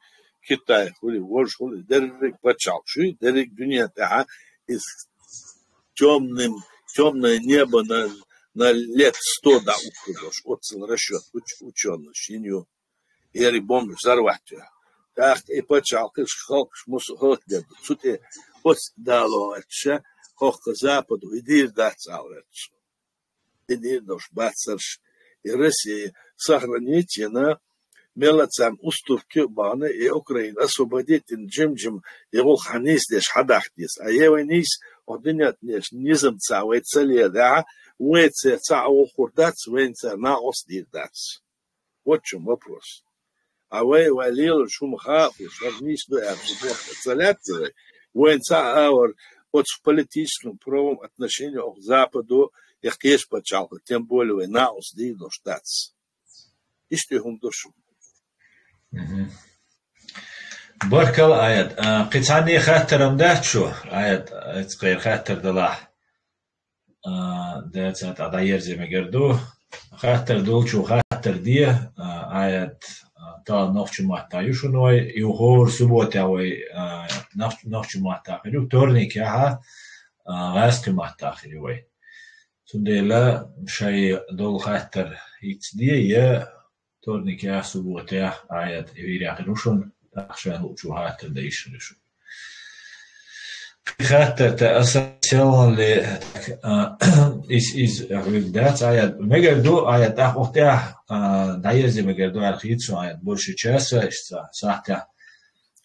Китай хуьлий, важа хуьлий, дерриг пачхьалкхаш ю, дерриг дуьнен тӀехь иза тёмным, тёмное небо на, на лет сто дӀаухкур долуш, оццул расчёт уч-, учёныш йина ю. Ерриг бомбаш взорвать йо. ТӀаккха и пачхьалкхаш, халкъаш, массо а хӀаллакдер ду. Цу тӀе оцу дало аьлча, хӀокху Западо и дийр дац ала ваьлча. И дийр долуш бацарш, и Россия сохранить йина, мел а царна уступки а бахана, и Украина освободить йина, жим-жим и гӀуллакх хьан нийса деш хьадаха деза. А е вай нийса, оха дуьнен тӀехь низам ца вай ца лелахь, вай церан цхьа а гӀуллакх хир дац, вайна цара накъост дийр дац. Вот в чём вопрос. А вай, вай лелаш хӀума хаа а хууш, хӀара нийса ду аьлла, цу боху ца лаьтта вай. Вайн цхьа а агӀор оцу политическом, правом отношении оха Западо, я кхечу пачхьалкхо, тем более вай накъост дийр долуш дац. Иштта хӀума ду шуна. Мгм. Баркалла, Ӏаят. А, кхин цхьанне хаттар-м дац шун, Ӏаят, а, цкъа хаттар далахь. А, дацахь, тӀаккха дӀаерзе мегар ду. Хаттар долчо хаттар де, а, Ӏаят, а, тахана нохчийн маттахь ю шуна вай, юха хӀора субботехь вай, а, нох-, нохчийн маттахь хир ю, вторникехь, а, гӀазкхийн маттахь хир ю вай. Цундела шайн долу хаттар хӀинца де, я вторникехь, субботехь, Ӏаят, эфирехь хир ю шуна, тӀаккха шайна луучо хаттар дан йиш хир ю шуна. Кхин хаттар, тӀаккха аса селханле, а, иза, иза хьоьга дац, Ӏаят. Мегар ду, Ӏаят, тӀаккха охьатӀехь, а, дӀаерзе мегар ду аьлла хета суна, Ӏаят, больше часа, иштта сахьтехь,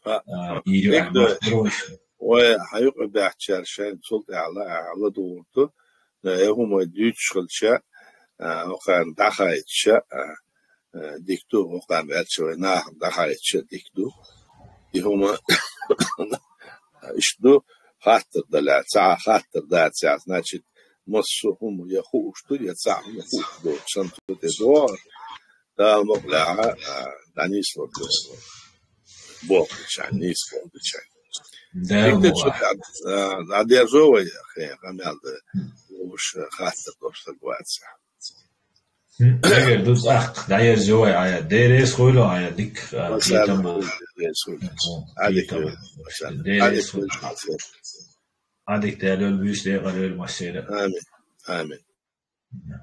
а, а, ийр ю аьлла. Вай хьан юкъа баьхчара шайна цул тӀаьхьа ла, а, ладугӀур ду. Э, я хӀума дуьйцуш хилча, а, окхарна дӀахаийтича, а, э, дика ду, окхарна аьлча вай нахана дӀахаийтича дика ду. И хӀума иштта ду, хаттар далахь, цхьа хаттар дацахь, значит, массо а хӀума я хууш ду, я цхьа хӀума хууш ду, шен цу тӀе догӀу, Дала мукъ лахь, а, дӀанислур ду. Бохуча, нийса бохуча. Дала мукъ лахь. Дика ду, а, дӀадерзо вай, хе, къамел ду. Уж хаттар долуш стаг вацахь. Мгм. Эгер ду цӀаккха, дӀаерзо вай, Ӏаят. Деррис хуьлу, Ӏаят, дика, а, кхетам бу. Деррис хуьлу. Мгм. Ӏадика хуьлу. Деррис хуьлу. Ӏадика Дала йойла, буьйса декъала йойла массеран. Амин. Амин. Мгм.